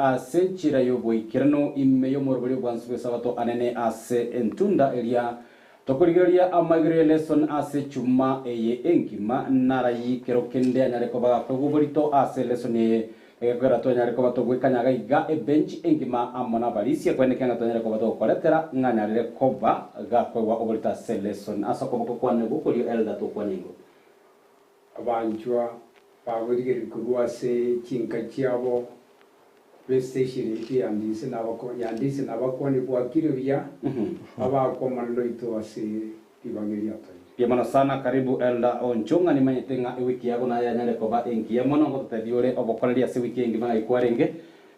ase enchera y'oboikeranu ime y'omoroberi obwansu bw'Esabato anene ase entunda eria. Tokorigereria amaigerio y'elesson ase echuma eye engima, narayi kero kende anyare koba gakoegwa oborito ase elesson eye, egekogera twanyare koba togwekanyaga iga ebench engima amo nabarisia kwenekea ng'a twanyare koba togokoretera ng'a anyarire koba gakoegwa oborito ase elesson. Ase okoboko kwane gwokorio Elder tokwane igo. Abanchwa bagorigereria korwa ase chinka chiabo b'estation yaito ya Ndise ya Ndise nabakwanie bwakire buya, abakwa Omonene oito ase ribaga eri atoeire. Mbuya mono sana karibu Elder Oncho ng'a nimanyete ng'a ewiki yago naye yanyare koba engiya mono ngototebia ore obokoreri ase ewiki engima ng'ai kwarenge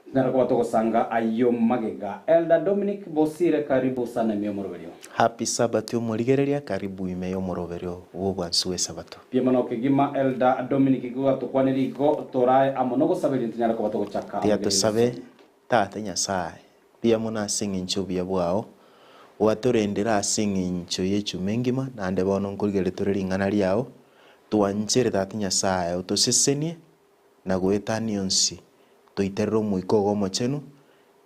Tonyare koba togosanga ayio magega. Elder Dominic Bosire karibu sana ime y'omoroberio. Happy Sabbath omorigereria karibu ime y'omoroberio bw'obwansu bw'esabato. Mbuya mono kegima Elder Dominic igo gatokwanire igo torae amo nogosaberia ntonyare koba togochaka Tiga amagena tosabe, y'esegi. Tata Nyasae, mbuya mono ase eng'encho y'obuya bwao, gwatorendire ase eng'encho y'echuma engima, naende bono nkorigereria tore ring'ana riao, twanchere Tata Nyasae otosesenie, na goetania onsi, toiterere Omoika ogo Omochenu,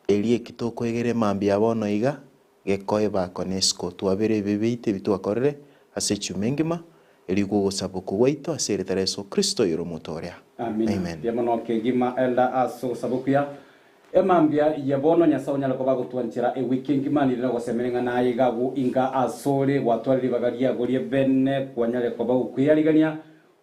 erio eki tokoegera emambia ya bono iga, gekoe bako na isiko, twabere ebibe biaito ebi twakorire ase echuma engima, erio igwe ogosaba oko gwaito ase erieta ria Yeso Kristo oyore Omotooria. Amina. Amen. Mbuya mono kegima Elder ase ogosaba okuya. Emambia ya bono Nyasae onyare koba agotwanchera ewiki engima nire nagosemere ng'a naye iga agwo inga asore gwatware ribaga riago ri'ebene kwanyare koba gokweyarigania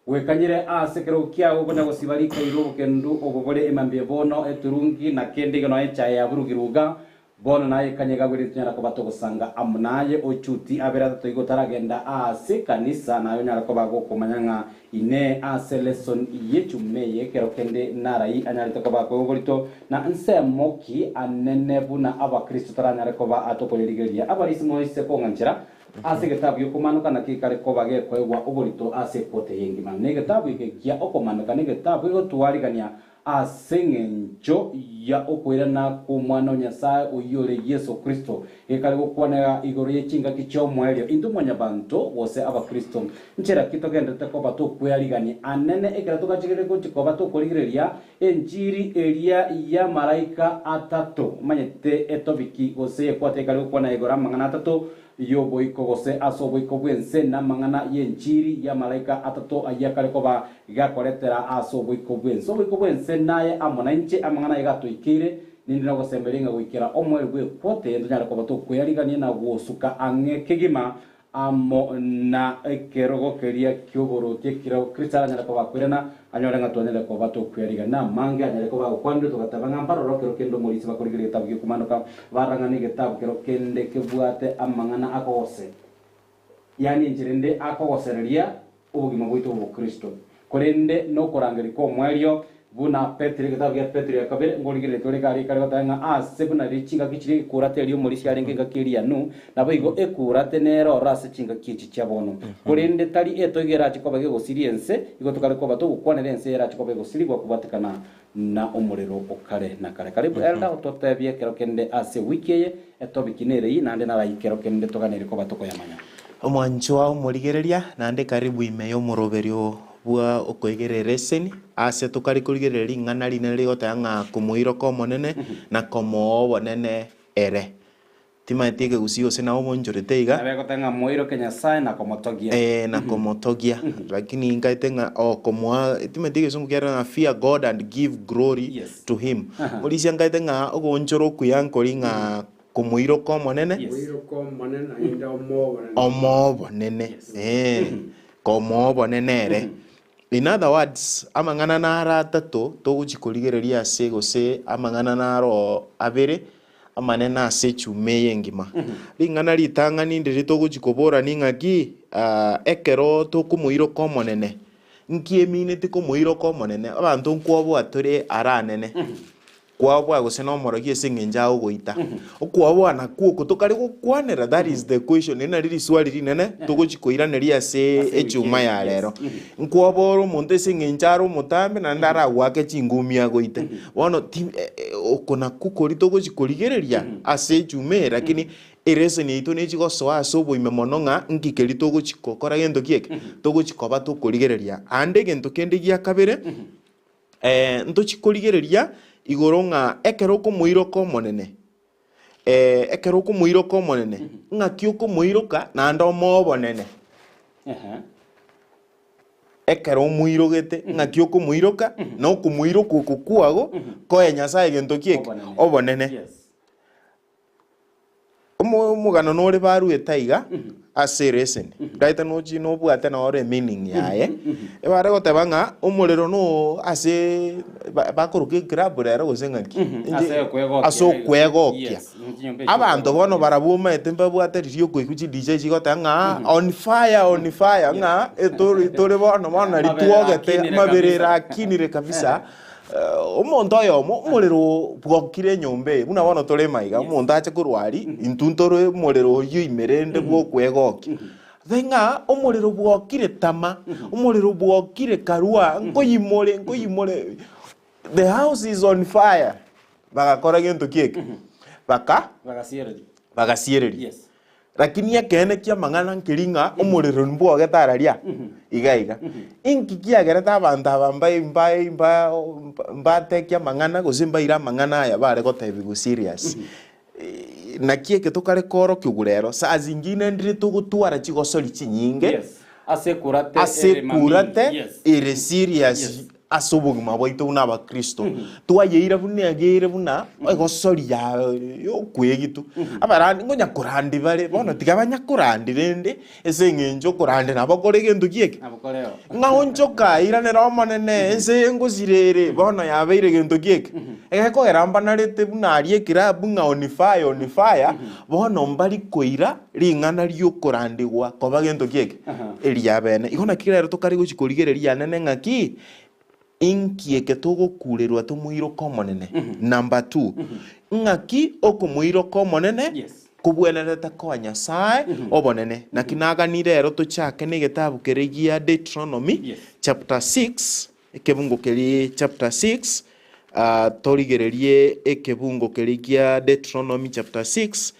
Gwekanyire aase ekerogo kiao konya gosiba rikairo obokendu obo bore emambia bono eturungi na kende iga nonya echae yaburugirwe iga bono naye ekanya iga agwere tonyara koba togosanga amo naye ochuti abere atato igo otaragenda aase ekanisa naye onyare koba gokomanya ng'a inee ase lesson yechume eye ekero kende narai anyarete koba akoegwa oborito na nsemo ki anene buna abakristo taranyare koba atokoyerigereria abarisi moise kong'anchera Ase egetabu gi'okomanoka naki kare koba gekoegwa oborito ase ekote y'engima. Na egetabu eke gia okomanoka negetabu egotwarigania ase engencho ya okoirana kw'Omwana o Nyasae oyio ore Yeso Kristo. Gekare gokwanera igoro ye chingaki chi'omoerio intwe mwanyabanto gose abakristo. Nchera ki togenderete koba tokwearigania anene ekero togachigereria gochia koba tokorigereria enchiri eria y'amaraika atato? Omanyete etobiki gose ekwate ekare gokwana igoro amang'ana atato y'oboiko gose ase oboiko bw'ense, namang'ana y'enchiri y'amalaika atato ayio akare koba gakoretera ase oboiko bw'ense. Oboiko bw'ense naye amo nainche, amang'ana aye gatoikeire, ninde nogosemeria ng'a goikera omoerio bw'ekwote ntonyare koba tokweyarigania na gosuka ang'e kegima amo na ekerogo keria ki'oboruoti ekero Kristo aranyare koba akoirana, Anyore ng'a twanyare koba tokweriga namange anyare koba agokwanire, togateba ng'a mbaroro kero kende omorisia bakorigereria egetabu gi'okomanoka, barora ng'a negetabu kero kende kebwate amang'ana akogose, yaani enchera ende akogosereria obogima bwaito bw'obokristo. Korende nokorangeria kw'omoerio, buna Petero, egetabu gia Petero ya kabere, nkorigereria tore iga aria kare goteba ng'a ase buna riria chingaki chiria egekurate erio omorisia arenge engaki eria nu, Naboigo ekurate nere ororo ase chingaki echi chia bono. Korende tari etoigo erache koba gegosiria ense, igo tokare koba togokwanera ense erache koba egosirigwa kobwatekana na omorero o kare na kare. Karibu Elder ototebie ekero kende ase ewiki eye etopic nere eyio naende narai kero kende toganeire koba tokoyamanya. Omwanchwa omorigereria, naende karibu ime y'omoroberio bwa okoigerera eseni, aase tokare korigereria ring'ana rinene rigoteba ng'a komoiroka Omonene na komoa obonene ere. Timanyeti ekegusii gose nabo bonchorete iga. Nabo egoteba ng'a moiroke Nyasae na komotogia. Ee, na komotogia. Lakini nkaete ng'a okomoa, timanyeti egesongo kiare ng'a fear God and give glory Yes. to him. Aha. Morisia nkaete ng'a ogoonchora okuya nkori ng'a komoiroka Omonene, Yes. Moiroke Omonene naende omoe obonene. omoe obonene. Yes. Ee, komoa obonene ere. In other words, amang'ana naro atato togochia korigereria ase gose amang'ana naro abere amanene ase echuma eye engima. Ring'ana ritang'ani ndiri togochia koborania ng'aki ekero tokomoiroka Omonene, nki emineti komoiroka Omonene? Abanto nkwoboa tore ara anene. Kwaboa gose nomorogi ase engencho agogoita. Okwaboa nakwo oko tokare gokwanera, that is the question, eri nari riswali rinene togochi koiraneria ase Ase echuma ewiki ya eye, rero. yes. Nkwaboa ore omonto ase engencho are omotambe naende aragoake chingumi agoite. Bono ti oko nakwo koria togochi korigereria ase echuma eye lakini ereseni yaito nechi gosoa ase oboime mono ng'a nki keria togochi gokora gento ki eke? Togochi koba tokorigereria. Aande egento kende gia kabere, Ntochi korigereria Igoro ng'a ekero okomoiroka Omonene, eh, ekero okomoiroka Omonene, ng'aki okomoiroka naende omoe obonene. Ehe. Ekero omoirogete, ng'aki okomoiroka, na okomoiroka oko kwago koe Nyasae egento ki eke? Obonene. Obonene. Yes. Omo- Omogano nore baruete aiga ase ereseni, raete nochi nobwate noro emeaning yaye, ebare goteba ng'a omorero no ase ba- bakoroka eclub rero gose ng'aki? Inche- Ase okwegokia. ase okwegokia. Yes, chinyomba echio Abanto bono okwegokia. barabwo omanyete mbabwate riria okoigwa chi DJ chigoteba ng'a on fire on fire ng'a etore tore bono bono nari Amabere twogete akinire amabere kabisa. akinire kabisa. Omonto oyomo omorero bwokire enyomba eye, buna bono tore maiga, omonto ache korwa aria, intwe ntore omorero oyio ime rende bw'okwegokia. Tari ng'a omorero bwokire tama, omorero bwokire karua, nkoyimore nkoyimore, the house is on fire. Bagakora gento ki eke? Baka Bagasiereria. bagasiereria. Yes. Lakini ekeene ki'amang'ana nkeri ng'a omorero nimbwogete araria iga iga. Inki kiagerete abanto aba mbai mbai mba mbatekie amang'ana gose mbaire amang'ana aya bare gotebigwa serious? Naki eke tokare koorokigwa rero, saa zingine ndire togotwara chigosori chinyinge Yes. Ase ekurate ase ere maminyi. ekurate Yes. ere serious Yes. ase obogima bwaito buna abakristo, twayeira buna egeire buna egosori ya yokwegitwa. Abarandi ngonya korandi bare, bono tiga banyakorandi rende ase eng'encho okorandi nabo kore egento ki eke? Nabo koreo. Ng'a onchoka, iranera Omonene, ense eye ngosira ere, bono yabeire gento ki eke? Egekogera mbanarete buna aria ekirabu ng'a on fire, on fire, bono mbari koira ring'ana riokorandigwa koba gento ki eke? Eriabene. Igo naki rero tokare gochia korigereria rianene ng'aki? Inki eke togokurerwa tomoiroke Omonene? Number two, ng'aki okomoiroka Omonene Yes. kobwenerete koa Nyasae obonene? Naki naganire rero tochake negetabu keria gia Deuteronomy Yes. chapter 6, ekebungo keria chapter 6, ah, torigererie ekebungo keria gia Deuteronomy chapter 6,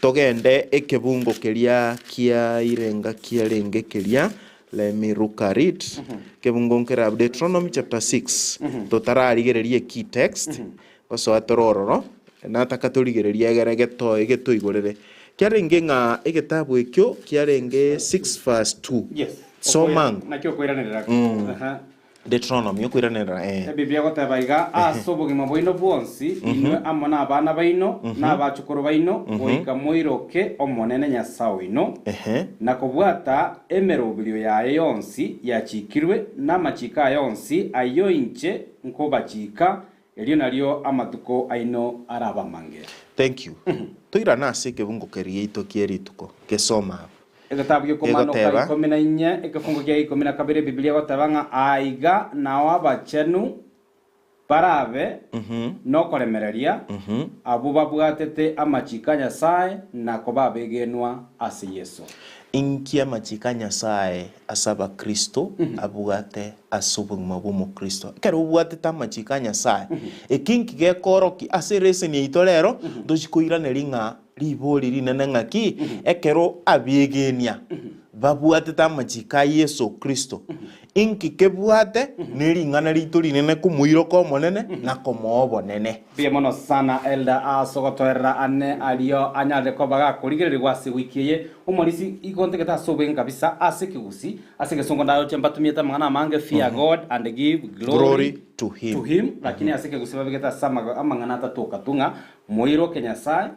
togende ekebungo keria kia irenga kiarenge keria, let me look at it, ekebungo nkere abwo Deuteronomy chapter 6, totararigereria ekey text, gosoa tore ororo, nataka torigererie egere getoe getoigorere. Kiarenge ng'a egetabu ekio kiarenge 6 verse 2. Yes. Soma ango. Naki okoiranerera. Aha. Deuteronomy, okoiranerera, eh. Ebiblia egoteba iga, Ase obogima bwaino bwonsi, inwe amo nabana baino, na abachukuru baino, goika moiroke Omonene Nyasae oino, Ehe. na kobwata emeroberio yaye yonsi yachikirwe, na amachiko aye onsi ayio inche nkobachika, erio nario amatuko aino arabe amange. Thank you. Toirane ase ekebungo keria giaito kie rituko. Gesoma abwo. Egetabu gi'Okomanoka Egoteba. ikomi na inye, ekefungo kia ikomi na kabere, Ebibilia egoteba ng'a aiga nao abachenu barabe nokoremereria, abwo babwatete amachiko a Nyasae na koba abegenwa ase Yeso. Inki amachiko a Nyasae ase abakristo abwate ase obogima bw'omokristo? Ekero obwatete amachiko a Nyasae, eki inki gekoorokia ase ereseni yaito rero, ntochi koiraneria ng'a Ribori rinene ng'aki, ekero abegenia babwatete amachiko a Yeso Kristo, inki kebwate nering'ana riaito rinene komoiroka Omonene na komoa obonene? Mbuya mono sana Elder ase ogotoerera ane ario anyarire koba gakorigererigwa ase ewiki eye. Omorisi igo ntagete ase obwenge kabisa ase ekegusii ase egesongo ndaroche mbatumiete amang'ana amange fear God and give glory Glory to him. to him lakini ase ekegusii babegete ase amang'ana atatoka tu ng'a Moiroke Nyasae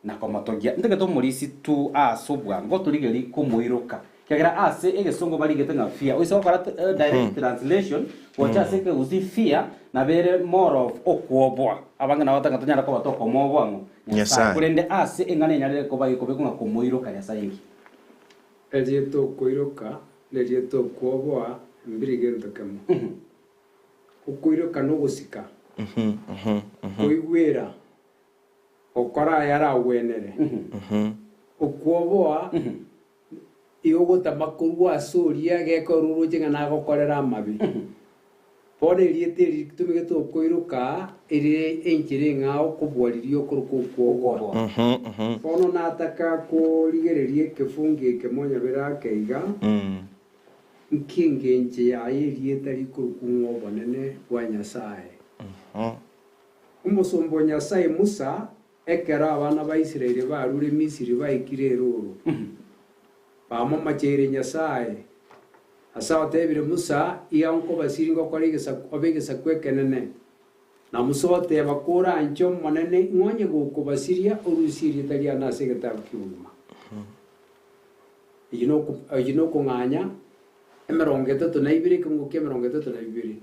na komotogia. Ntagete omorisi tu ase obwango torigerie komoiroka, ekiagera ase egesongo barigete ng'a fear. Oise gokora direct translation gocha ase ekegusii fear nabo ere more of okwoboa. Abange nabo batanga tonyare koba tokomooboa ng'o? Nyasae. Nyasae. Korende ase eng'ana enyarire koba gekobekwa ng'a komoiroka Nyasae inki? Erieta okoiroka na erieta okwoboa mbiri gento kemo. Okoiroka nogosika, koigwera, gokora ayaragwenere, okwoboa, igo ogotama korwa ase oria gekorwa oroche ng'a nagokorera amabe. Bono erieta eri ritumegete okoiroka erire enchera eng'ao kobua riria okoroka okwoboa. Bono nataka korigereria ekefungo eke monyabere ake iga. Nki engencho yaye erieta rikorokwa ng'a obonene bwa Nyasae? Omosomba o Nyasae Musa, ekero abana ba Israeli barure Misiri baikire erooro, bamomacheire Nyasae. Ase otebire Musa, Iga nkobasirie ngokore egesaku obe egesaku ekenene. Na Musa oteba, Koranche Omonene, ng'o onye gokobasiria orusie erieta riane ase egetabu ki'obogima? Eyio noko eyio nokong'anya 32, ekeungo kia 32.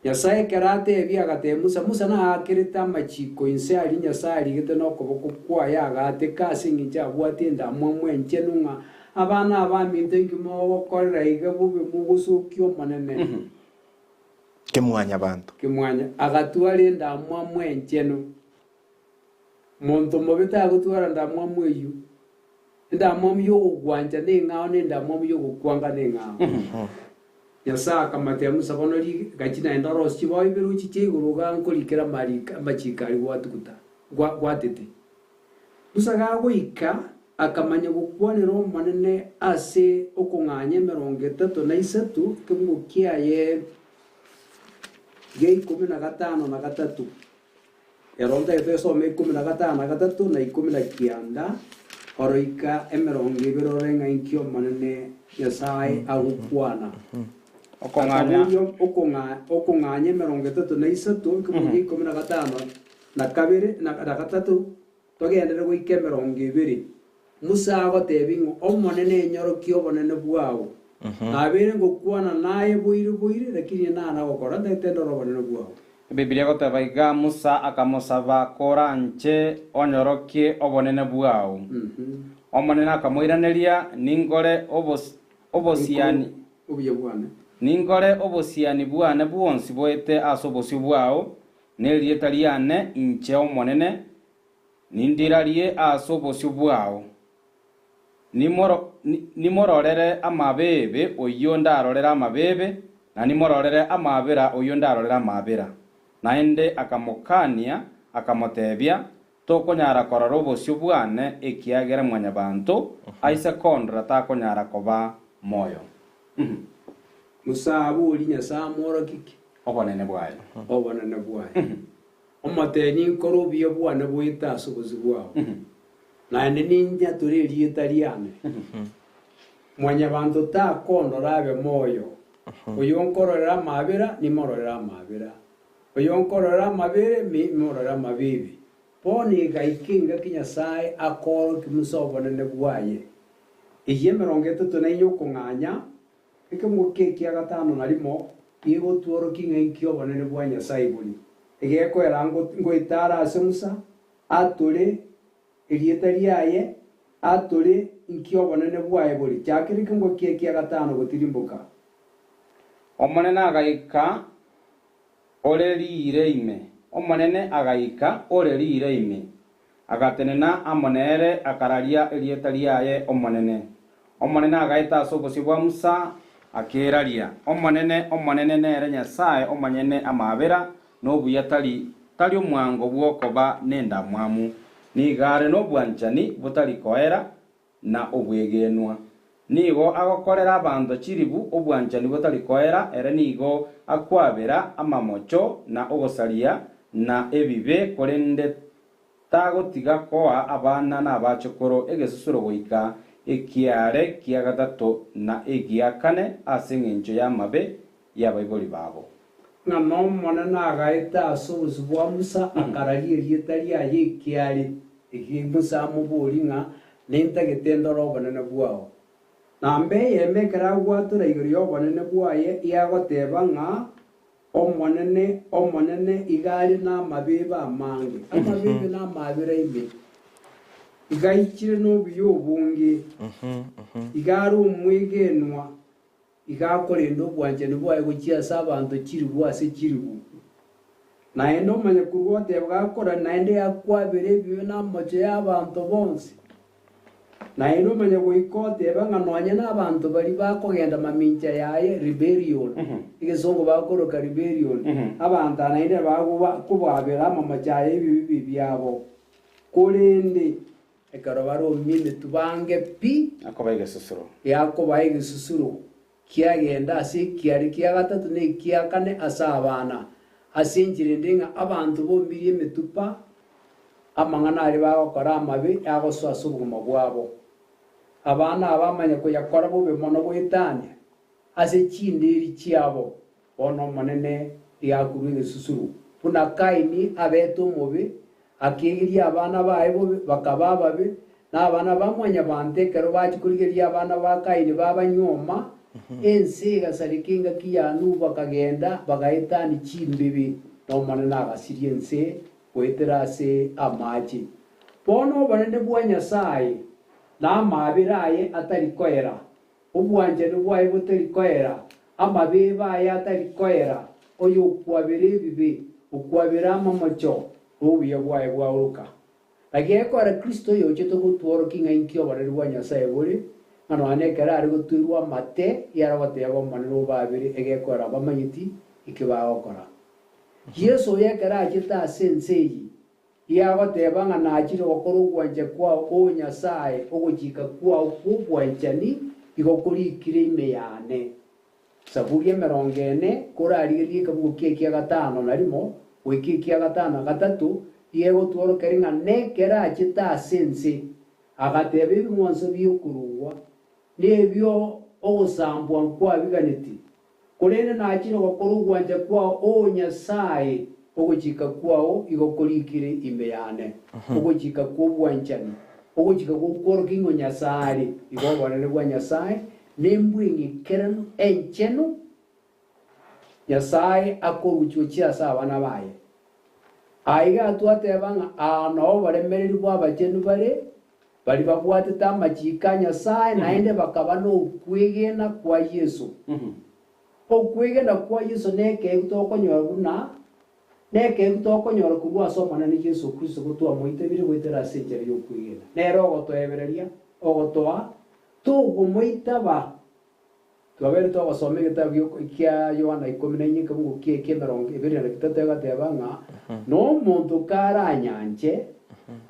Nyasae ekero atebia agatebia Musa, Musa naakerete amachiko inse aria Nyasae arigete nokoboko kwaye agateka ase engencho abwate endamwamu enchenu ng'a abana abaminto inki mogokorera iga bobe mogosokia Omonene? Kemwanyabanto. Kemwanya agatwara endamwamu enchenu. Monto mobe tagotwara ndamwamu eyio. Endamwamu y'ogogwancha neng'ao na endamwamu y'ogokwanga neng'ao. Nyasae akamoteebia Musa, Bono gachia naende orosie chibao ibere ochiche igoro igaa nkorikere amariko amachiko aria gwatuguta gwatete. Musa gagoika, akamanya gokwanera Omonene ase okong'anya 33, ekebugo kiaye gia 53. Ero ntagete esome 53 na 19, oroika 20 ore ng'a inki Omonene Nyasae agokwana. Okong'anya. Akaboria okong'anya 33, ekebugo gia 52 na gatato, togenderere goika 20. Musa agotebia ng'a Omonene enyorokie obonene bwao. Nabeire ngokwana naye boire boire, lakini nana gokora ntagete ndore obonene bwao. Ebibilia egoteba iga, Musa akamosaba, Koranche onyorokie obonene bwao. Omonene akamoiraneria, Ninkore obosiani, ninkore obosiani bwane bwonsi boete ase obosio bwao, na erieta riane inche Omonene nindirarie ase obosio bwao. Nimororere amabeebe oyio ndarorere amabeebe, na nimororere amaabera oyio ndarorere amaabera. Naende akamokania, akamoteebia, Tokonyara korora obosio bwane, ekiagera Mwanyabaanto aise kondora takonyara koba moyo. Musa aborie Nyasae amworokie ki? Obonene bwaye. Obonene bwaye. Omotebie, Ninkore obuya bwane boete ase obosio bwao, naende ninyatore erieta riane. Mwanyabanto takondora abe moyo, oyonkororera amaabera, nimororere amaabera, oyonkororera amabere, nimororere amabibe. Bono egaika engaki Nyasae akoorokia Musa obonene bwaye, eyio 34 okong'anya, Ekemogo kekia gatano na rimo gegotworokia ng'a inki obonene bwa Nyasae bore. Egekoera ngoetara ase Musa, atore erieta riaye, atore inki obonene bwaye bore. Chakera ekemogo kekia gatano gotirimboka. Omonene agaika ore riire ime. Omonene agaika ore riire ime, agatenena amo nere, akararia erieta riaye Omonene. Omonene agaeta ase obosio bwa Musa, akeraria, Omonene, Omonene nere Nyasae omonyene amaabera na obuya tari tari omwango bw'okoba nendamwamu, nigo are nobwanchani botari koera, na obwegenwa. Nigo agokorera abanto chiribu obwanchani botari koera, ere nigo akwabera amamocho na ogosaria na ebibe, korende tagotiga koa abana na abachokoro egesusuro goika ekiaare kia gatato na egia kane ase engencho y'amabe y'abaibori babo. Ng'a n'Omonene agaeta ase obosio bwa Musa, akararia erieta riaye ekiaare. Erio Musa amoborie ng'a, Nintagete ndore obonene bwao. Namba eyemo ekero agwatora igoro y'obonene bwaye, iagoteba ng'a, Omonene, Omonene, iga are namabeebe amange, amabeebe namaabera ime, iga aichire nobuya obonge, iga are omwegenwa, Iga akorenda obwanchani bwaye gochia ase abanto chilifu ase chilifu. Naende omanye korwa oteba gakora naende akwabere ebibe na amacho y'abanto bonsi. Naende omanye goika otebe ng'a nonye nabanto baria bakogenda mamincha yaye rebellion, egesongo bakoroka rebellion, abanto aba naende bakobabera amamacho aye ebibe biabo. Korende. Ekero baromie emetwe bange pi. Akoba egesusuro. Yakoba egesusuro kiagenda ase ekiare kia gatato na ekia kane ase abana. Ase enchera ende ng'a abanto bombirie emetupa, amang'ana aria bagokora amabe agosoa ase obogima bwabo. Abana aba bamanya koyakora bobe mono goetania ase chindeeri chiabo. Bono Omonene riakurwa egesusuro, buna Kaini abete omobe, akeegeria abana baye bobe, bakaba ababe, na abana ba Mwanyabaanto ekero bachia korigereria abana ba Kaini babanyuoma, ense egasareka engaki ya Nuhu bakagenda bagaetania chimbibi, na Omonene agasiria ense goetera ase amache. Bono obonene bwa Nyasae na amaabera aye atari koera, Obwanchani bwaye botari koera, amabeebe aye atari koera, oyokwabera ebibe, okwabera amamocho, na obuya bwaye bwaoroka. Naki gekogera Kristo oyochete gotworokia ng'a inki obonene bwa Nyasae bore, ng'a nonya nekero are gotwerwa amate, yare goteba Omonene obaabere egekogera abamanyeti eki bagokora. Yeso oyo ekero achete ase ense eye, Riagoteba ng'a nachire gokora ogwancha kwao, O Nyasae, ogochika kwao kw'obwanchani igo korikire ime yane. Saburi emerongo ene, korarigererie ekebugo ki'ekia gatano na rimo goika ekia gatano na gatato, riegotworokeria ng'a nekero achete ase ense, agateba ebing'wanso bi'okorugwa, na ebio ogosambwa nkwabiganeti, Korende nachire gokora ogwancha kwao, O Nyasae, ogochika kwao igo korikire ime yane, ogochika kw'obwanchani, ogochika gokworokia ing'o Nyasae are. Igo obonene bwa Nyasae nembwa eng'ikeranu enchenu Nyasae akoruchwa gochia ase abana baye. Aiga twateba ng'a aa nao oboremereri bw'abachenu bare, Baria babwatete amachiiko a Nyasae naende bakaba nokwegena kwa Yeso. Okwegena kwa Yeso nekeegwa tokonyora buna nekeegwa tokonyora korwa ase Omonene Yeso Kristo gotwamoitabire goetera ase enchera y'okwegena. Nere ogotoebereria, ogotoa, togomoitaba. Twabeire togosoma egetabu gi'oko kia Yohana ikomi na inye ekebugu kie eki'emerongo ebere na getato egateba ng'a nomonto karanyanche,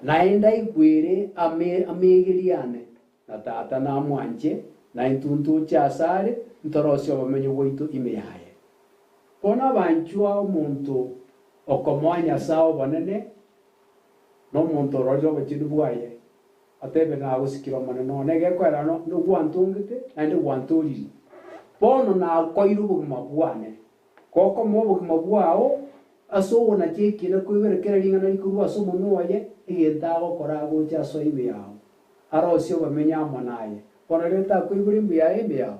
naende aigwere ame amegerio ane, na Tata namwanche, na intwe ntoche asare, ntorosie obomenyo bwaito ime yaye. Bono abanchwa omonto okomoa Nyasae obonene, na omonto ororire obochenu bwaye, Atebe, Nagosikire Omonene one, egekoera nogwantongete, naende gwantooririe. Bono nakoeire obogima bwane. Gokomoa obogima bwao ase ogonacha ekiina koigwera kera ring'ana rikorwa ase omonwa oye, egento agokora agocha asoe ime yao, arosie obomenyo amo naye. Bono riria takoigora embwe yaye ime yao,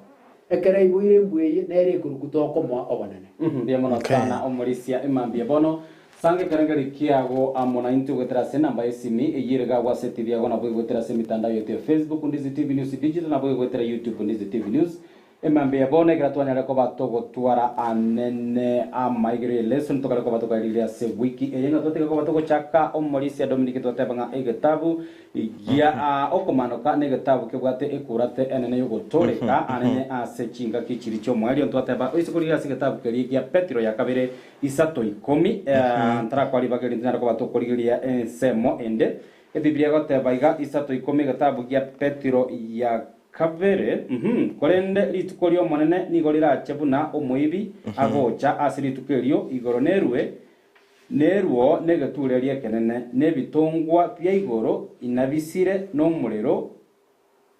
ekero aiboire embwe eye, nere ekorokwa tokomoa obonene. Mbuya mono Okay. sana omorisia emambia bono sanga ekerengeri kiago amo naintwe goetera ase enamba y'esimi eyio ere gagwo ase etibi yago nabo egoetera ase emitandao yaito ya Facebook Ndizi TV News Digital nabo egoetera YouTube Ndizi TV News Emambia bono ekero twanyare koba togotwara anene amaigoro y'elesson tokare koba tokaerigeria ase wiki eye ng'a twatiga koba togochaka omorisia Dominic twateba ng'a egetabu gia okomanoka negetabu kebwate ekurate enene yogotoreka anene ase chingaki chiria chiomoerio ntwateba oise korigereria ase egetabu keria gia Petero ya kabere isato ikomi ntarakwa ribaga eri ntonyare koba tokorigereria ensemo ende Ebibilia egoteba iga isato ikomi egetabu gia Petero ya Kabere, korende rituko ri'Omonene nigo rirache buna omoibi agocha ase rituko erio, igoro nerue, neruo negetureria ekenene, na ebitongwa bia igoro inabisire nomorero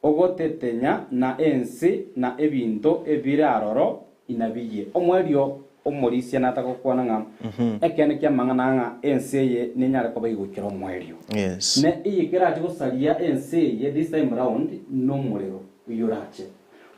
ogotetenya, na ense na ebinto ebire aroro inabiyie. Omoerio omorisia natagokwana ng'a ekeene ki'amang'ana ng'a ense eye nenyare koba igoikera omoerio. Yes. Ne eye kerache gosaria ense eye this time round nomorero oyio orache.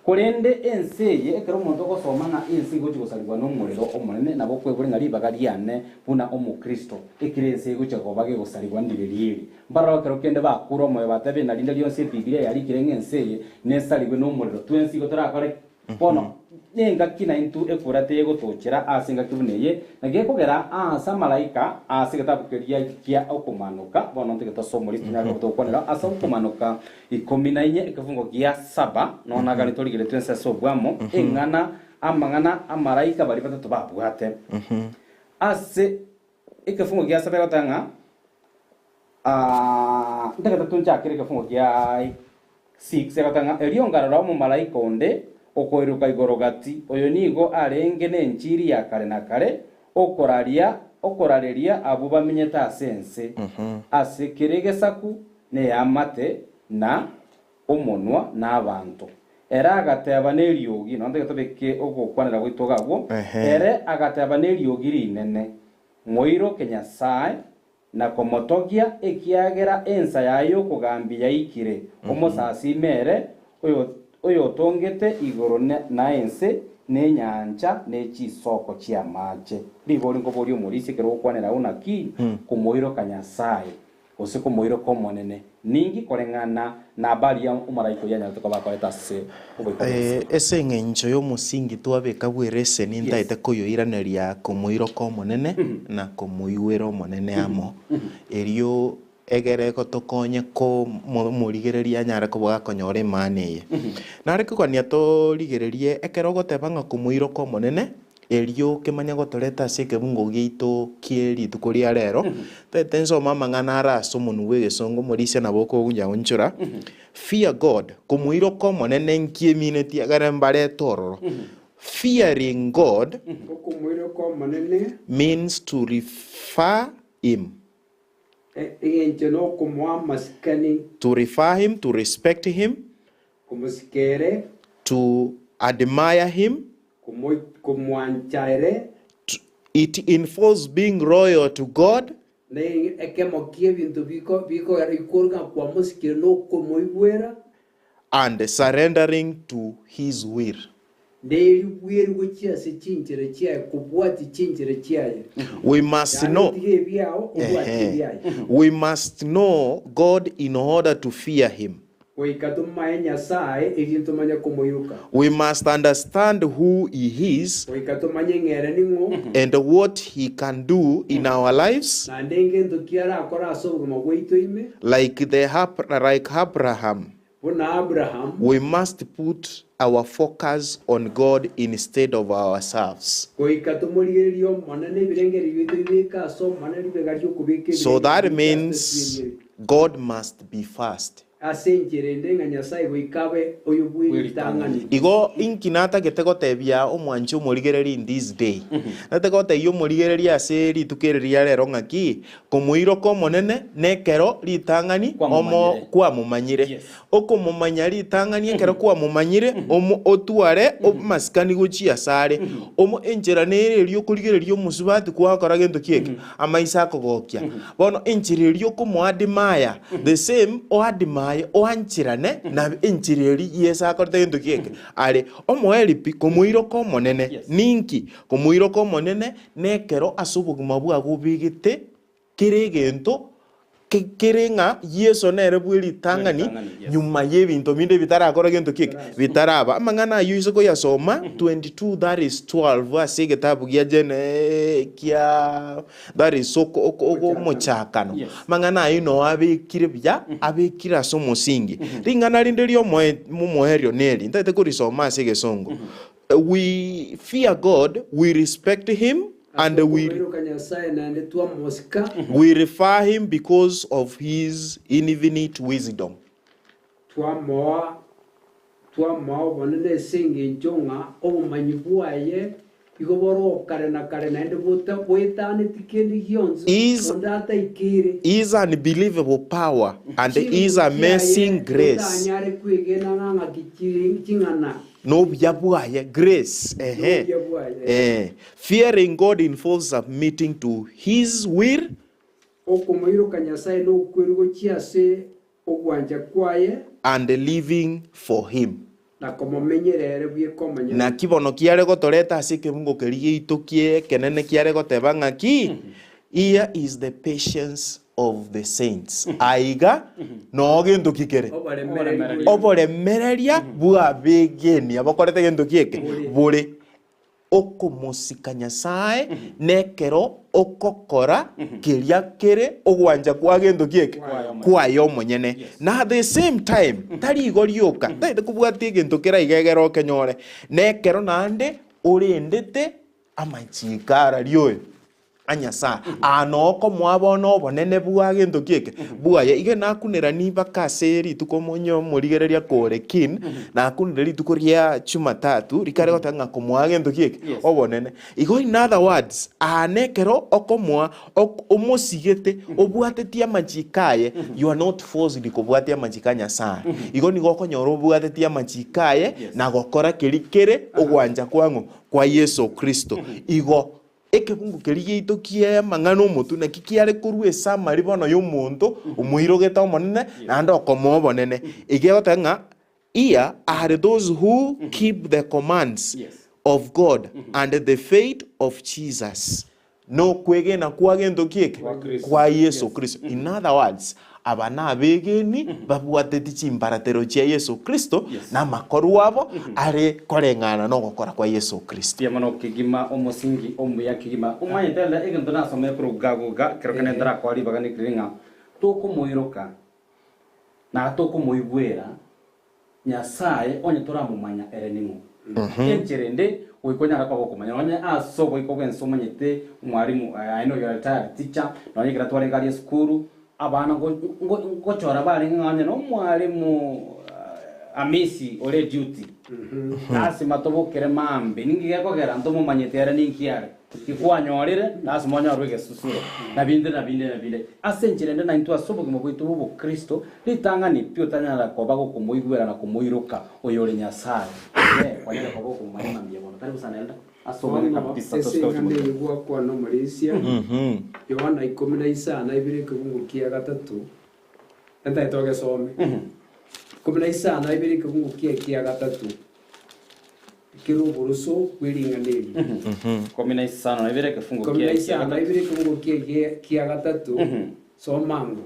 Korende ense eye ekero omonto ogosoma ng'a ense egochia gosarigwa nomorero omonene nabo okwebori ng'a ribaga riane buna omokristo ekero ense egochia koba gegosarigwa ndire rieri. Mbaroro ekero kende bakure omoyo batebe ng'a rinde rionsi ebibilia yarikire ng'a ense eye nesarigwe nomorero twensi igo torakore ki? Bono nengaki naintwe ekura tegotochera ase engaki buna eye, naki gekogera aase amalaika ase egetabu keria gia Okomanoka, bono ntege tosome oria tonyare koba togokwanera ase Okomanoka ikomi na inye ekefungo gia saba, nonya nagani torigeretwe ense ase obwamo, eng'ana amang'ana amalaika baria batato babwate. Ase ekefungo gia saba egoteba ng'a Ntagete tonchakere egefungo gia 6 egoteba ng'a erio nkarora omomalaika onde okoiruka igoro gati, oyo nigo arenge nenchiri ya kare na kare, Okoraria okorareria abwo bamenyete ase ense, ase kera egesaku, na eamate, na omonwa, na abanto. Ere agateba neriogi, nonya ntagete tobeke ogokwanera gwaito iga agwo, ere agateba neriogi rinene, Moiroke Nyasae, na komotogia, ekiagera ensa yaye y'okogambia yaikire, omosasime ere oyotongete igoro na ense, na enyancha, ne chisoko chi'amache. Rigori nkoboria omorisia ekero ogokwanera agwo naki komoiroka Nyasae, gose komoiroka Omonene, ninki koreng'ana nabaria omaraika oyio anyarete koba akorete ase oboiko bw'ense? Ase engencho y'omosingi twabeka bw'ereseni ntaete koyoiraneria komoiroka Omonene na komoigwera Omonene amo, erio egere gotokonye komorigereria anyare koba gakonyora emaana eye. Nare kogania torigererie ekero ogoteba ng'a komoiroka Omonene, erio kemanye gotoreta ase ekebungo giaito kie rituko ria rero, taete nsome amang'ana are ase omonwa bw'egesongo, omorisia nabo okogunyaonchora, Fear God, komoiroka Omonene nkieminetie egere mbarete ororo. Fearing God Okomoiroka Omonene. means to refer him. Engencho nokomoa amasikani. To refer him, to respect him. Komosika ere. To admire him. Komwancha ere. To, it involves being loyal to God. Na ekemo ki'ebinto bikogera bikworuga ng'a kwamosikire nokomoigwera. And surrendering to his will. Neribweri gochia ase chinchera chiaye, kobwatia chinchera chiaye. We must Yaani know, otige ebiao, obwatie ehe, ebiaye. we must know God in order to fear him. Goika tomaye Nyasae, erio ntomanye komoiroka. We must understand who he is. Goika tomanye ng'a ere ning'o. And what he can do in our lives. Naende ngento ki arakore ase obogima bwaito ime. Like the like Abraham. Buna Abraham. We must put our focus on God instead of ourselves. Goika tomorigererie Omonene, ebirengererio biaito bibeke ase Omonene ribega ri'okobeka So ebirengererio that biaito ase means ebirengererio. God must be first. Ase enchera ende ng'a Nyasae goika abe oyo bw'eritang'ani. Igo inki natagete gotebia omwanchi omorigereria in this day? Natagete gotebia omorigereria ase rituko eri ria rero ng'aki, Komoiroka Omonene nekero ritang'ani omo Kwamomanyire. kwamomanyire. Yes. Okomomanya ritang'ani ekero kwamomanyire, omo otware amasikani gochia asare. Omo enchera nere eria okorigereria omosubati kwakora gento ki eke? Amaiso akogokia. Bono enchera eria okomoadmire, the same oadmire oancherane na enchera eria Yeso akorete gento ki eke? Are. Omoerio pi, komoiroka Omonene. Yes. Ninki? Komoiroka Omonene Nekero ase obogima bwago obegete kera egento kere ng'a Yeso nere bwe ritang'ani nyuma y'ebinto binde bitarakora gento ki eke? Bitaraba. Amang'ana ayio ase koyasoma 22 that is 12 ase egetabu gia Gene kia that is oko oko oko omochakano. Amang'ana ayio noo abekire buya, abekire ase omosingi. Ring'ana rinde riomoe momoerio neri, ntagete korisoma ase egesongo. We fear God, we respect him, and Ase we, okomoiroka Nyasae naende twamosika. we refer him because of his infinite wisdom. Twamoa twamoa obonene ase engencho ng'a obomanyi bwaye igo bore o kare na kare naende bota boetaneti kende gionsi His, onde ataikeire. his unbelievable power and his Chinguru chiaye amazing grace. totanyare kwegena ng'a ng'aki chire ching'ana. Nobuya bwaye, grace, ehe, Nobuya bwaye. eh. Fearing God involves submitting to his will. Okomoiroka Nyasae nokweru gochia ase ogwancha kwaye. And living for him. Na komomenyera ere bweka omonyene. Naki bono kiare gotoreta ase ekebungo keria giaito ki'ekenene kiare goteba ng'aki, Here is the patience of the saints. Aiga noo gento ki kere? Oboremereria. Oboremereria bw'abegeni abakorete gento ki eke? Bore. Okomosika Nyasae nekero okokora keria kere ogwancha kwa gento ki eke? Kwaye omonyene. Na at the same time, tari igo rioka, tagete kobwatia egento kera iga egere okenyore, nekero naende orendete amachiko araria oyo. A Nyasae, aa noo okomoa bono obonene bwa gento ki eke? Bwaye. Iga nakunerani mpaka ase rituko omonye omorigereria kore keen, nakunire rituko ria Jumatatu, rikare goteba ng'a komoa gento ki eke? Yes. Obonene. Igo in other words, aa nekero okomoa ok omosigete, obwatetie amachiko aye, you are not forced kobwatia amachiko a Nyasae. Igo nigo okonyora obwatetie amachiko aye, Yes. na gokora keria kere ogwancha kwang'o? Kwa Yeso Kristo. Igo. Ekebungo keria giaito ki'amang'ana omotwe naki kiare korwa ase amaribono y'omonto omoirogete Omonene naende okomoa obonene. Egegoteeba ng'a Here are those who keep the commands Yes. of God and the faith of Jesus. Nokwegena kwa gento ki eke? Kwa Kristo. Kwa Yeso Yes. Kristo. In other words, Aba nabegeni babwateti chimbaratero chia Yeso Kristo Yes. na amakorwa abo are koreng'ana nogokora kwa Yeso Kristo. Mbuya mono kegima omosingi omuya kegima. Omanyete rende egento nasomire korwa gagoga ekero kende ntarakoa ribaga nekiriri ng'a tokomoiroka na tokomoigwera Nyasae onye toramomanya ere ning'o. Enchera ende goika onyare koba okomanya nonye ase oboiko bw'ense omanyete omwalimu I know you are a retired teacher nonye ekero twarenge aria esukuru abana ngo- ngo- ngochora barenge ng'a onye na omwalimu Amisi ore duty lasima tobokere maambia ninki gekogera ntomomanyeti ere ninki are. Tikwanyorire, lasima onyorwe egesusuro, na binde na binde na binde. Ase enchera ende naintwe ase obogima bwaito bw'obokristo, ritang'ani pi otanyara koba gokomoigwera na komoiroka oyore Nyasae, ee, kwanyare koba okomomanya ng'a mbuya bono. Karibu sana Elder, ase obonge Bono kabisa ase tosike gochia eng'ana gochia. eye gwakwana omorisia, Yohana ikomi na isano ibere ekebungo kia gatato, entaete ogesome. Ikomi na isano ibere ekebungo kia kia gatato. Kera oboroso bwe ring'ana eri. Ikomi na isano na ibere ekefungo Ikomi na kia kia isano na gatato. ibere ekefungo kia kia gatato, soma ango.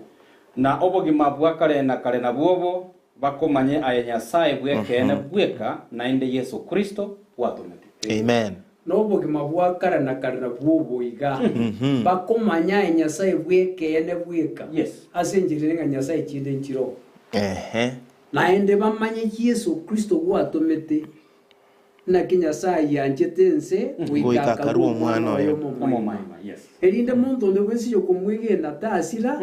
Na obogima bwa kare na kare nabwo obo, bakomanye aye Nyasae bw'ekeene bweka, naende Yeso Kristo gwatomete. Amen. Na obogima bwa kare na kare nabwo obo iga, bakomanye aye Nyasae bw'ekeene bweka, Yes. ase enchera ere ng'a Nyasae chinde nchiroo. Ehe. Naende bamanye Yeso Kristo gwatomete, naki Nyasae ayianchete ense goika Goika akarua akarua Omwana Omwana oye oye. omomoima, Omomoima, yes. erinde monto onde bwensi oyokomwegena tasira,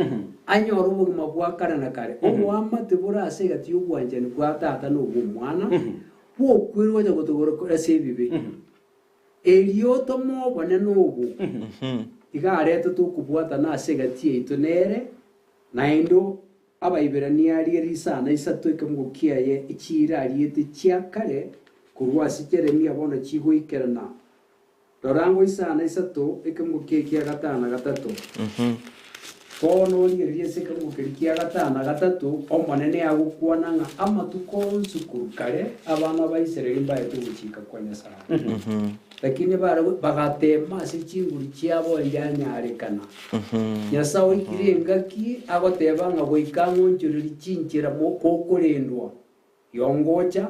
anyore obogima bwa kare na kare. Oboamate bore ase egati y'obwanchani bwa Tata na obw'Omwana, bw'okwerwa gocha gotogora ase ebibe. Erio tomobone nobo, iga aretete okobwatana ase egati yaito nere, naende Abaiberania aria risana isato ekemogo kiaye echiira ariete chia kare korwa ase Jeremia bono chigoikerana. Rora ngoisana isato ekemogo kiaye kia gatano na gatato. Bono origererie ase ekemogo keria kia gatano na gatato, Omonene agokwana ng'a amatuko onsi korwa kare abana ba Israeli mbaete ogochika kwa Nyasae. Lakini barabwo bagateema ase chinguru chiabo enyanyarekana. Nyasae oikire engaki agoteba ng'a goika ng'onchorerie chinchera gokorendwa, Yongocha,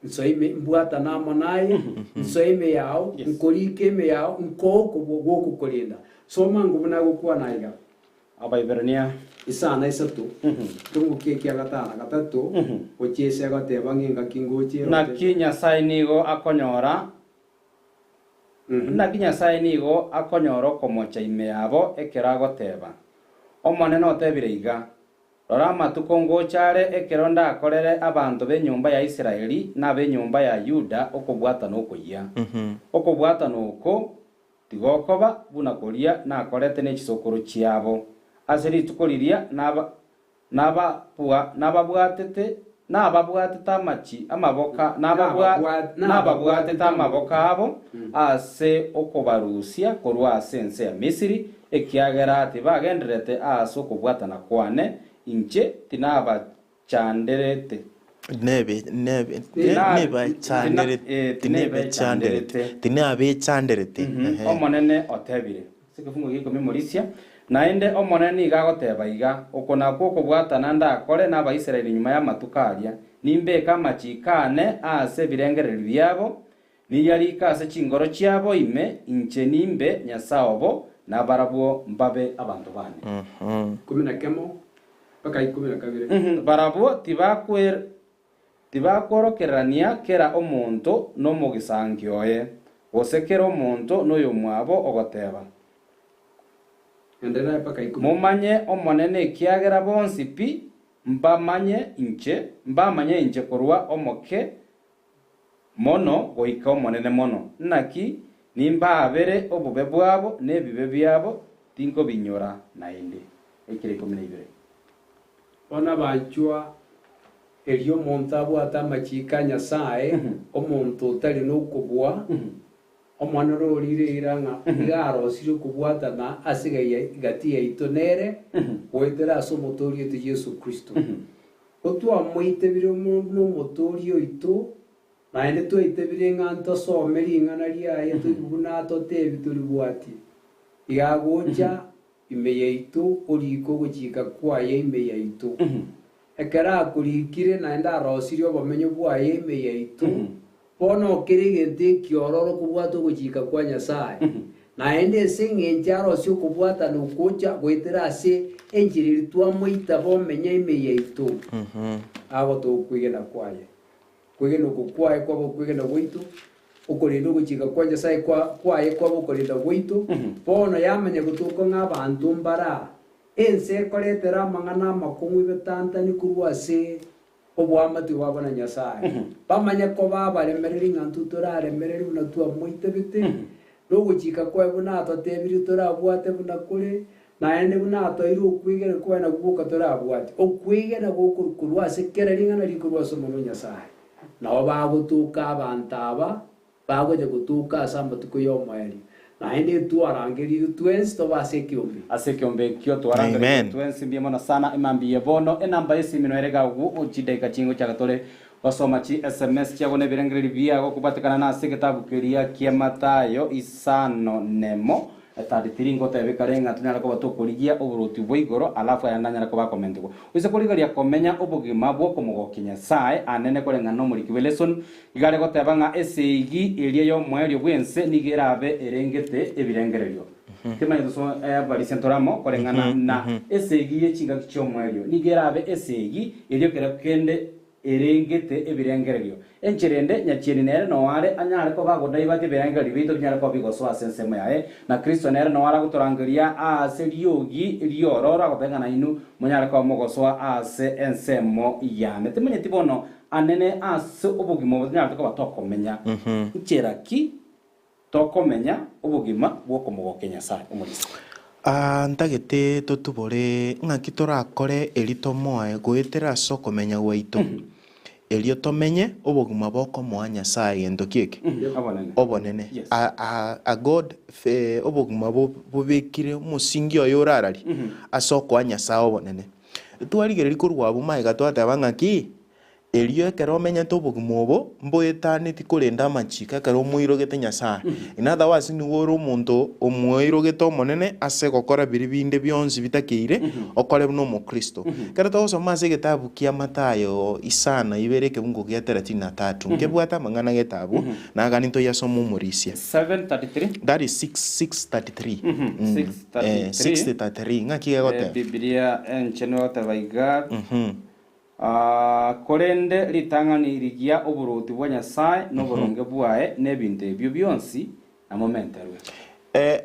nsoe ime, mbwatane amo naye, nsoe ime yao, nkorike ime yao, nkoe okobua gw'ogokorenda. Soma ngwo buna agokwana aiga. Abaiberania. Isano isato, ekeungo kie kia gatano na gatato, gochia ase agoteba ng'a engaki ngocha eroche. Naki Nyasae nigo akonyora Naki Nyasae nigo akonyora okomocha ime yabo ekero agoteba, Omonene otebire iga, Rora amatuko ngocha are ekero ndakorere abanto b'enyomba ya Israeli na ab'enyomba ya Yuda okobwatana okoyia. Okobwatana oko tigokoba buna koria nakorete ne chisokoro chiabo, ase rituko riria naba Nababua, nababwatete, nababwatete amachi, amaboka, nababwa, nababwatete amaboko abo ase okobarusia korwa ase ense ya Misiri, ekiagera tibagendererete ase okobwatana kwane, inche tinabachanderete. Nebe, nebe, Tina- nebachanderete, tina- eh, tinebechanderete, tinabechanderete, ehe. Omonene otebire. Ase ekefungo gia ikomi morisia, Naende Omonene nigo agoteba iga, Oko nakwo okobwatana ndakore n'Abaisraeli nyuma y'amatuko aria, Nimbeke amachiiko aane ase ebirengererio biabo, niyarike ase chingoro chiabo ime, inche nimbe Nyasae obo, na barabwo mbabe abanto baane. Ikomi na kemo mpaka ikomi na kabere. Barabwo tibakworokererania kera omonto nomogisangio oye, gose kera omonto noyomwabo, ogoteba, Enderera mpaka ikomi. Momanye Omonene ekiagera bonsi pi mbamanye inche, mbamanye inche korwa omoke mono goika omonene mono. Naki nimbaabere obobe bwabo na ebibe biabo tinkobinyora naende. Ekero 12. Bono abanchwa, erio omonto abwate amachiiko a Nyasae, omonto otari nokobua, Omwana ore orire eira ng'a nigo arosirie okobwatana ase gati yaito nere, goetera ase Omotooria oito Yeso Kristo. Gotwamoitebire buna Omotooria oito, naende twaitebire ng'a ntosome ring'ana riaye toigwe buna atotebi toribwatie, iga agocha ime yaito orike ogochika kwaye ime yaito. Ekero akorikire naende arosirie obomenyo bwaye ime yaito, Bono kera egento ekiororo kobwata ogochika kwa Nyasae, naende ase engencho arosie okobwatana ogocha goetera ase enchera eria twamoita bomenya ime yaito, agotoa okwegena kwaye. Okwegena oko kwaye kwaba okwegena gwaito, okorenda ogochika kwa Nyasae kwaye kwaba okorenda gwaito, bono yamanya gotoka ng'a abanto mbare aa, ense ekoretera amang'ana amakong'u ebetantani korwa ase oboamate bwabo na Nyasae, bamanye koba abaremereri ng'a intwe toraremereri buna twamoitebete, na ogochika kwaye buna atotebirie torabwate buna kore, naende buna atoeire okwegena kwaye nakwo gwoka torabwate. Okwegena gokorwa korwa ase kera ring'ana rikorwa ase omonwa o Nyasae. Nabo bagotoka abanto aba Bagocha gotoka ase amatuko y'omoerio, naende etwarangerirwe twensi tobe ase ekeombe. Ase ekeombe ekio twarangerirwe Amen. twensi mbuya mono sana emambia bono enamba y'esimi noere iga agwo chidaika chingochaka tore gosoma chi sms chiago na ebirengererio biago kobwatekana na ase egetabu keria kia Mathayo isano nemo 33 ngotebe kare ng'a tonyare koba tokorigia oboruoti bwa igoro alafu ayande anyare koba akomentegwa. Oise korigereria komenya obogima bw'okomogokia Nyasae anene koreng'ana nomoriki bw'elesoni Iga are goteba ng'a esegi eria y'omoerio bw'ense nigo erabe erengete ebirengererio. Timanyeti gose abarisia ntore amo koreng'ana na esegi ye chingaki chi'omoerio. Nigo erabe esegi eria ekero kende erengete ebirengererio. Enchera ende, nyachieni nere noo are anyare koba agodaibati ebirengererio biaito binyare koba bigosoa ase ensemo yaye, na Kristo nere noo are agotorangeria aase riogi riororo agoteba ng'a nainwe monyare koba mogosoa aase ensemo yane. Timanyeti bono Anene ase obogima obo tonyarete koba tokomenya. Nchera ki tokomenya obogima bw'okomogokia Nyasae Omorisia? Aa, ntagete totubore ng'aki torakore eri tomoe goetera ase okomenya gwaito, erio tomenye obogima bokomoa Nyasae gento ki eke? Obonene. Obonene. Yes. A, a, a God fe, obogima bo, bobekire omosingi oye orararie ase okoa Nyasae obonene. Twarigereria korwa abwo magega twateba ng'aki, Erio ekero omenyete obogima obo, mboetaneti korenda amachiko ekero omoirogete Nyasae. In other words, nigo ore omonto omoirogete Omonene ase gokora biria binde bionsi bitakeire okore buna omokristo. Ekero togosoma ase egetabu kia Mathayo isano ibere ekebungo gia thelathini na tatu, nkebwate amang'ana gete abwo, nagani ntoyasome omorisia. 7:33. That is 6:33. 6:33. 6:33 ng'aki gegoteba? Bibilia enchenu egoteba iga, Korende ritang'ani rigia oboruoti bwa Nyasae na oboronge bwaye, na ebinto ebio bionsi namomenterwe.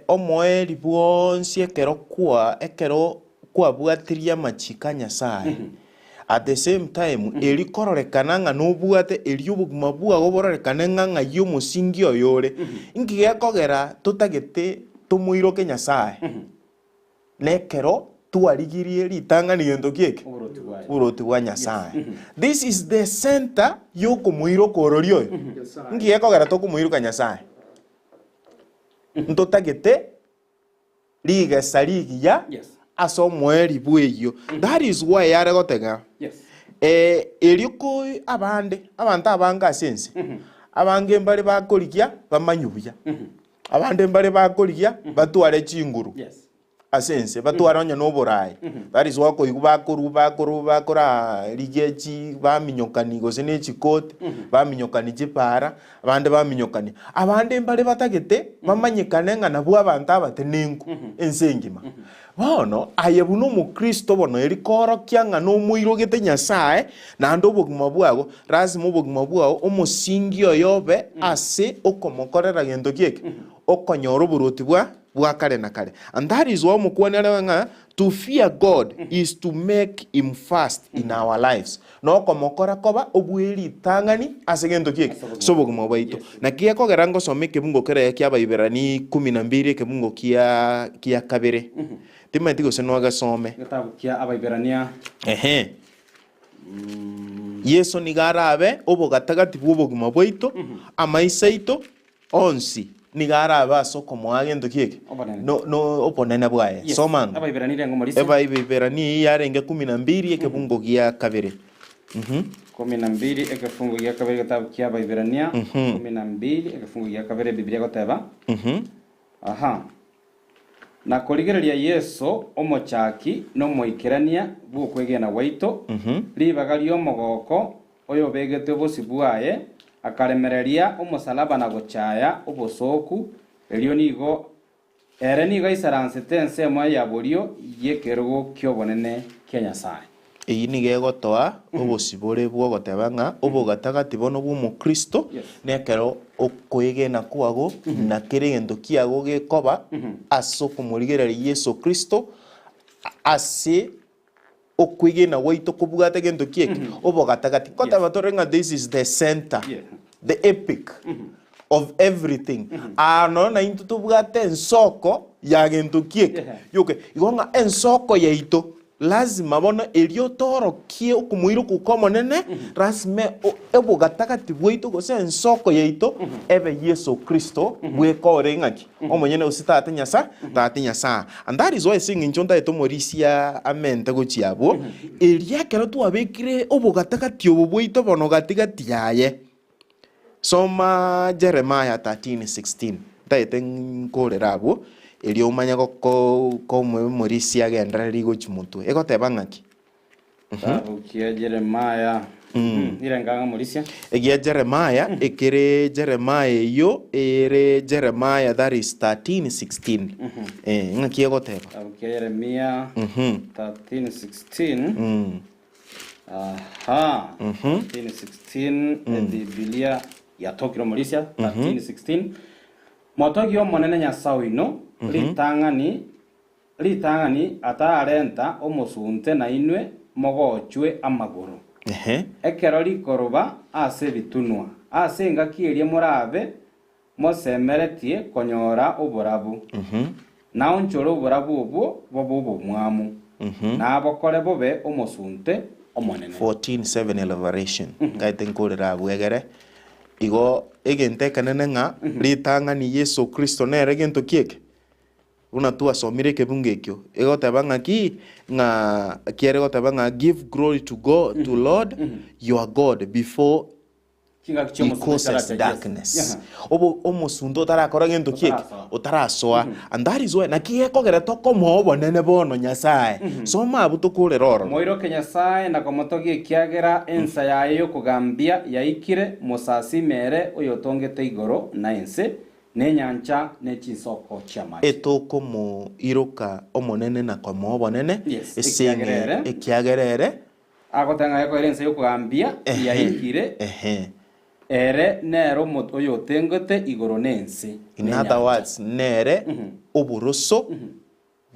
Omoerio bwonsi ekero kwa ekero kwabwatirie amachiko a Nyasae, at the same time eri kororekana ng'a nobwate erio obogima bwago bororekane ng'a ng'ai omosingi oyo ore, inki gekogera totagete tomoiroke Nyasae? Nekero twarigirie ritang'ani gento ki eke? Oboruoti bwaye. Oboruoti bwa Nyasae. This is the center yokomoiroka orori oyo. Nyasae. Inki gekogera tokomoiroka Nyasae? Ntotagete rigesa rigiya Yes. ase omoerio bw'eyio. That is why yare gotega Yes. eh, erio ko abande abanto abange ase ense abange mbare bakorigia bamanywe buya Abande mbare bakorigia batware chinguru Yes. ase ense, batware onye na oboraai. That is why okoigwa bakorwa bakorwa bakorarigia chi baminyokani gose ne chikoti, baminyokani chipara, abande baminyokani. Abande mbare batagete bamanyekane ng'a nabwo abanto abatenenku ense engima. Bono, aye buna omokristo bono eri koorokia ng'a nomoirogete Nyasae naende obogima bwago, lasima obogima bwao omosingi oye obe ase okomokorera gento ki eke? Okonyora oboruoti bwa. bwa kare na kare. And that is why omokuani arebe ng'a to fear God is to make him first in our lives. Nokomokora koba obwe ritang'ani ase gento ki eke? Ase obogima bwaito. Naki gekogera ngosoma ekebungo keria kia Abaiberani ikomi na mbiri ekebungo kia kia kabere. Timanyeti gose nogesome. Egetabu kia Abaiberania. Ehe. Yeso nigo arabe obogatagati bw'obogima bwaito, amaiso aito onsi nigo arabe ase okomoa gento ki eke? Obonene. No, no obonene bwaye. Yes. Soma ango. Abaiberania rengo morisia. Abaiberania eyio yarenge kumi na mbiri ekebungo gia kabere. Mhm. Kumi na mbili ekefungo gia kabere egetabu kia Abaiberania kumi na mbili ekefungo gia kabere Ebibilia egoteba Mhm. aha Na korigereria Yeso, omochaki na omoikerania bw'okwegena gwaito, ribaga ri'omogoko oyobegetwe bosio bwaye, akaremereria omosalaba na gochaya obosooku, erio nigo ere nigo aisaransete ensemo ya borio y'ekerogo ki'obonene kia Nyasae. Eyio nigo egotoa obosibore bw'ogoteba ng'a obogatagati bono bw'Omokristo nekero okwegena kwago na kera egento kiago gekoba ase okomorigereria Yeso Kristo ase okwegena gwaito kobwate gento ki eke? Obogatagati. Nkoteba tore ng'a this is the center, the epic of everything. Aa nonya naintwe tobwate ensoko ya gento ki eke? Yoke. Igo ng'a ensoko yaito Lazima bono erio toorokie okomoiroka kw'Omonene, lasima obogatagati bwaito gose ensoko yaito ebe Yeso Kristo bweka ore ng'aki? Omonyene gose Tata Nyasa, Tata Nyasae. And that is why ase eng'encho ntaete omorisia amente gochia abwo, erio ekero twabekire obogatagati obo bwaito bono gati gati yaye, Soma Jeremiah 13:16 ntaete nkorere abwo, erio omanye goko komorisia agendererie gochia motwe. Egoteba ng'aki? Kitabu kia Jeremiah. Irenga ng'a morisia. Egia Jeremiah, ekere Jeremiah eyio ere Jeremiah that is 13:16. Eh, ng'aki egoteba? Kitabu kia Yeremia 13:16. Aha. 13:16 Ebibilia yatokire omorisia 13:16 Motogie Omonene Nyasae oino ritang'ani ritang'ani atararenta omosunte nainwe mogochwe amagoro. Ehe. Ekero rikoroba ase ebitunwa, ase engaki eria morabe mosemeretie konyora oborabu, naonchore oborabu obwo bobe obomwamu, na abokore bobe omosunte omonene. 14:7 Elevation ngaete nkorera abwo egere igo egento ekenene ng'a ritang'ani Yeso Kristo nere gento ki eke? Buna twasomire ekebungo ekio egoteba ng'a ki? Ng'a kiere goteba ng'a give glory to God to Lord your God before Chingaki He chi'omosunte causes characha Yeso. darkness. Yaha. Obo omosunte otarakora gento ki eke? Otarasoa. Otarasoa. And that is why naki gekogera tokomoa obonene bono Nyasae. Soma abwo tokorera ororo. Moiroke Nyasae na komotogia ekiagera ensa yaye y'okogambia yaikire, mosasime ere oyotongete igoro na ense, na enyancha, ne chinsoko chi'amache. Etokomoiroka Omonene na komoa obonene, Yes, ase ekiagera ere. ekiagera ere Agoteba ng'a gekoera ense y'okogambia yaikire, Ehe. ere nere omote oyotengete igoro na ense, In na other enyancha. words, nere oboroso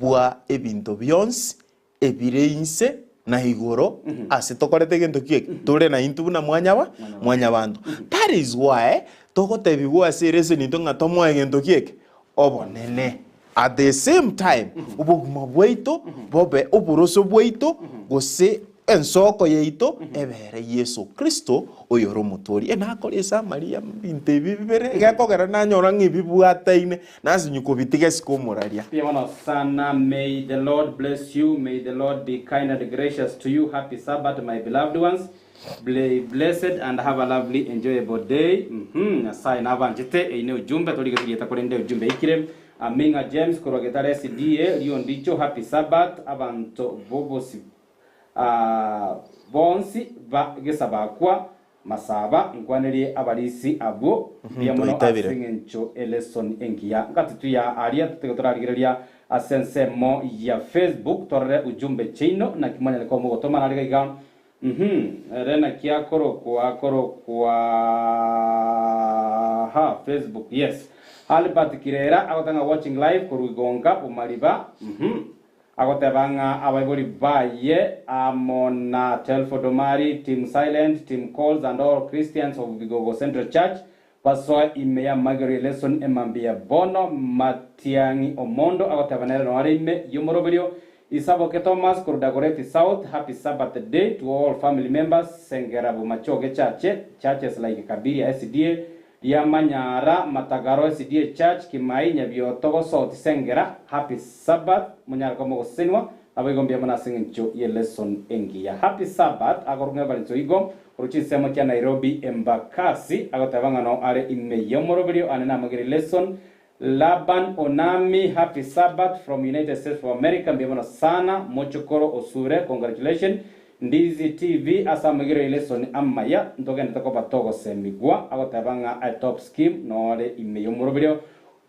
bwa ebinto bionsi ebire inse na igoro ase tokorete egento ki eke? Tore naintwe buna mwanyaba mwanyabanto. That is why togotebigwa ase ereseni intwe ng'a tomoe egento ki eke? Obonene. At the same time, obogima bwaito bobe oboroso bwaito, gose ensoko yaito ebere Yeso Kristo oyore Omotoori. Enakore ase amariya ebinto ebi bibere, gekogera nanyora ng'a ebibwataine, nasinywa kobitiga isiko omoraria. Mbuya mono sana may the Lord bless you may the Lord be kind and gracious to you happy Sabbath my beloved ones Be blessed and have a lovely enjoyable day uhmm Nyasaye nabanchete eyio ne ujumbe torigeti rieta korende ujumbe eikire Aming'a James korwa Getare SDA Riondicho happy Sabbath abanto bobosi aah bonsi ba gesabakwa Masaba nkwanerie abarisi abwo mbuya mono Twaitabire. ase eng'encho elesson engiya ngati tuya aria totege torarigereria ase ensemo ya Facebook torore ujumbe chiaino naki mwanyare koba mogotoma nare iga iga Uhum, ere naki akorokwa akorokwa ha Facebook yes. Albert Kirera agoteba ng'a watching live korwa Igonga, Bomariba, uhum. Agoteba ng'a abaibori baye amo na Telford Omari, Team Silent, Team Calls and all Christians of Bigogo Central Church basoe ime y'amagero y'elesson emambia ya bono. Matiang'i Omondo agoteba nere noare ime y'omoroberio. Isaboke Thomas korwa Dagoretti South, Happy Sabbath day to all family members, Sengera Bomachoge Chache, Churches like Kabiria SDA, Riamanyara, Matagaro SDA Church, Kimai, Nyabioto, Gosoti, Sengera, Happy Sabbath, monyare koba mogosesenigwa, naboigo mbuya mono ase eng'encho ye lesson engiya. Happy Sabbath, akorokwa ng'a Evarence Oigo, korwa chinsemo chia Nairobi, Embakasi, agoteba ng'a noo are ime y'omoroberio ane namagere lesson. Laban Onami, Happy Sabbath from United States of America, mbuya mono sana, mochokoro osure, congratulation, Ndizi TV ase amagiro ye lesson amaya, ntogendete koba togosemigwa, agoteba ng'a a top scheme nore ime y'omoroberio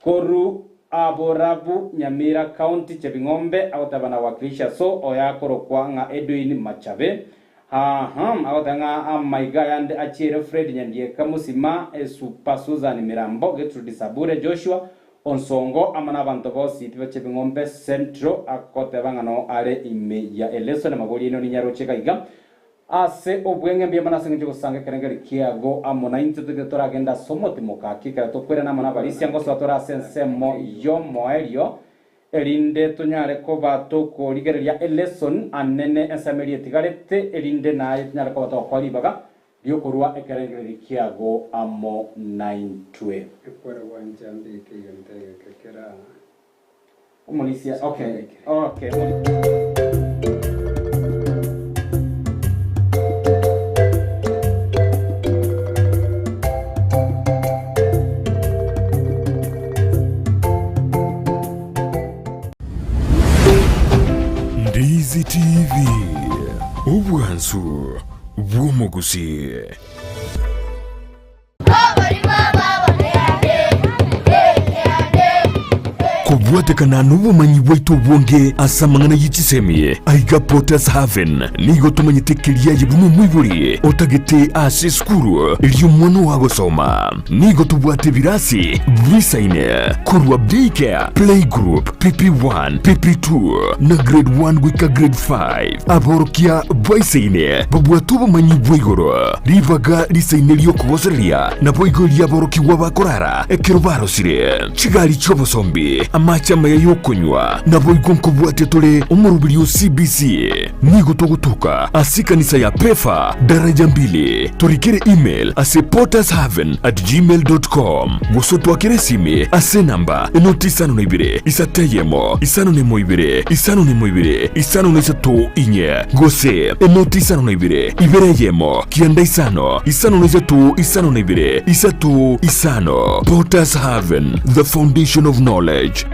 koru Aborabu Nyamira County Chebing'ombe, agoteba na wakilisha so oyo akorokwa ng'a Edwin Machabe. Haham, agoteba ng'a amaiga ayande achiere Fred Nyandieka Musima, Esupa Susan Mirambo, Gertrude Sabure, Joshua Onsongo amo nabanto bonsi pi bache bing'ombe Central, agoteba ng'a noo are ime ya eleso namabori aino ninyaroche iga iga ase obweng'e mbuya mono ase engencho y'ogosanga ekerengeri kiago amo naintwe totige toragende ase omotimoka aki ekero tokwerana amo nabarisia ngosoa tore ase ensemo y'omoerio erinde tonyare koba tokorigereria eleson anene ensemo eria etigarete erinde naye tonyare koba togokora ribaga Ri'okorua ekerengererio kiago amo naintwe. Ekware gwancha mbeke egento egeke kera Omorisia, okay, okay. Ndizi TV, obwansu bw'omogusii. Kobwatekana nobomanyi bwaito obonge ase amang'ana ye chisemi, aiga Potter's Haven nigo tomanyete keria aye buna omoibori otagete ase esukuru eria omwana oo agosoma. Nigo tobwate ebirasi bisaine korwa Daycare, Playgroup, PP1, PP2 na Grade 1 goika Grade 5. Aborokia baisaine babwate obomanyi bwa igoro, ribaga risaine ri'okogosereria, naboigo ri'aborokigwa bakorara ekero barosire, chigari chi'obosombi, amache amaya y'okonywa, naboigo nkobwatia tore omoroberi o CBC. Nigo togotoka ase ekanisa ya Pefa, daraja mbili. Torikere email ase pottershaven at gmail dot com gose otwakere esimi ase enamba enoti isano na ibere isato eyemo isano na emo ibere isano na emo ibere isano na isato inye gose enoti isano na ibere ibere eyemo kianda isano isano na isato isano na ibere isato isano. Potters Haven, the foundation of knowledge.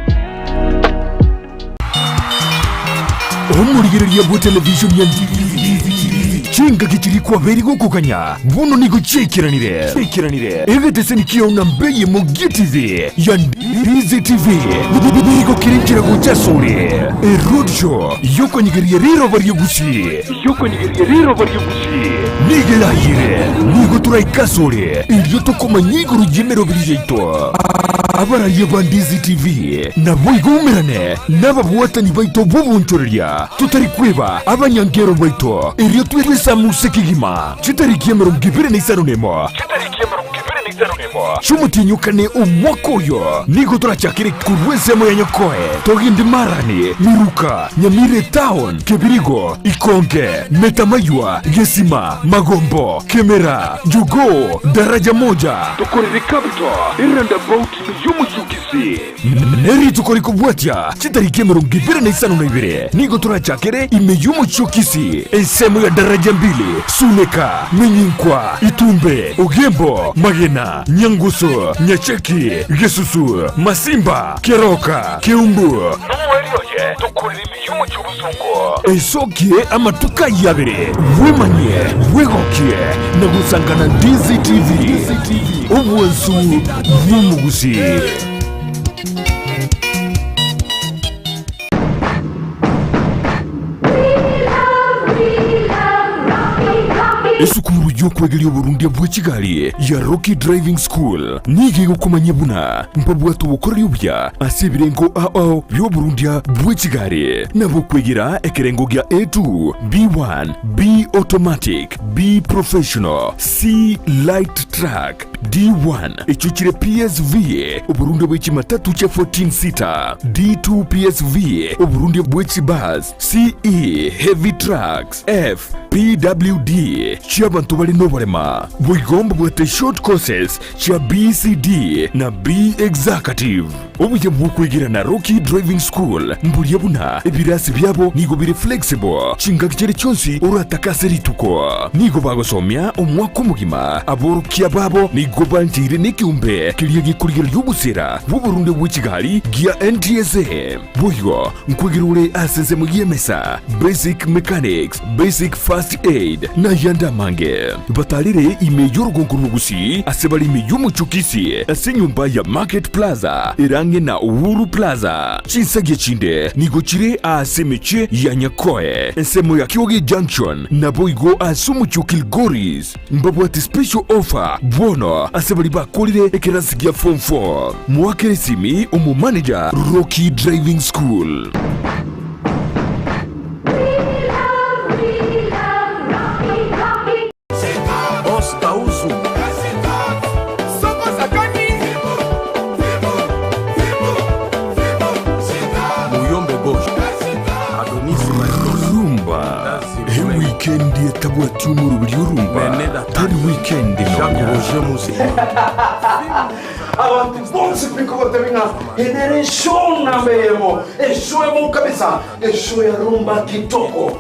Omorigereria bwe television ya Chingaki chiria kwabeire gokoganya bono nigo chiaikeranire. Egeteseni kiao na mbei emo gi'TV ya Ndizi TV nigo kere nchera gocha asore. Eroadshow yokonyegeria riroba ri'Egusii nigo erayire. Nigo toraike asore erio tokomanya igoro y'emeroberi yaito. Abararia ba Ndizi TV Naboigo oumerane nababwatani baito b'obonchoreria, totari kweba abanyankero baito, erio twesamuse kegima chitariki 25 chi'omotienyi o kane omwaka oyo. Nigo torachakere korwa ensemo ya Nyakoe, togende Marani, Miruka, Nyamira Etown, Kebirigo, Ikonge, Metamaywa, Gesima, Magombo, Kemera, Jogoo, Daraja Moja, tokorere Capital, Eroundabout y'Omochukisi. Nerituko rikobwatia chitariki 22 nigo torachakere ime y'omochie o Kisii, ensemo ya Daraja Mbili, Suneka, Minyinkwa, Itumbe, Ogembo, Magena, Nyangusu, Nyacheki, Gesusu, Masimba, Keroka, Keumbu, Nomoerio oye tokorere ime y'omochie o Bosongo. Esokie amatuko ayio abere, bwemanyie, bwegokie, na gosangana Ndizi TV, obwansu bw'omogusii. Esukuru. y'okwegeria oborundia bwe chigari ya Rocky Driving School nigo egokomanyia buna mbabwate obokoreri obuya ase ebirengo ao ao bi'oborundia bwe chigari, nabo okwegera ekerengo gia A2, B1, B Automatic, B Professional, C Light Truck, D1 echio chire PSV, oborundia bwe chimatatu chia 14 seater, D2 PSV, oborundia bwe chibus, CE Heavy Trucks, F PWD chi'abanto bare noborema. Boigo mbabwate short courses chia BCD na B Executive. Obuya bw'okwegera na Rocky Driving School mboria buna ebirasi biabo nigo bire flexible chingaki chiria chionsi oratake ase rituko. Nigo bagosomia omwaka omogima. Aborokia babo nigo bancheire nekeombe keria gekorigereria obosera bw'oborunde bwe chigari gia NTSA. Boigo nkwegera ore ase ensemo y'emesa, basic mechanics, basic first aid, na ayande amange. Batarere ime y'orogongo rw'Ogusii ase bare ime y'omochie o Kisii ase enyomba ya Market Plaza ere ang'e na Uhuru Plaza. Chinsagia chinde nigo chire aase emechie ya Nyakoe, ensemo ya Kioge Junction, naboigo ase omochie o Kilgoris. Mbabwate special offer bono ase baria bakorire ekerasi gia form 4. Moakere esimi omomanager Rocky Driving School. Rumba ewikendi etabwati omoroberi orumba tari wikendi nonya. Abanto bonsi pi nkogotebi ng'a eye nere eshow namba eyemo, eshow emo kabisa, eshow ya rumba kitoko.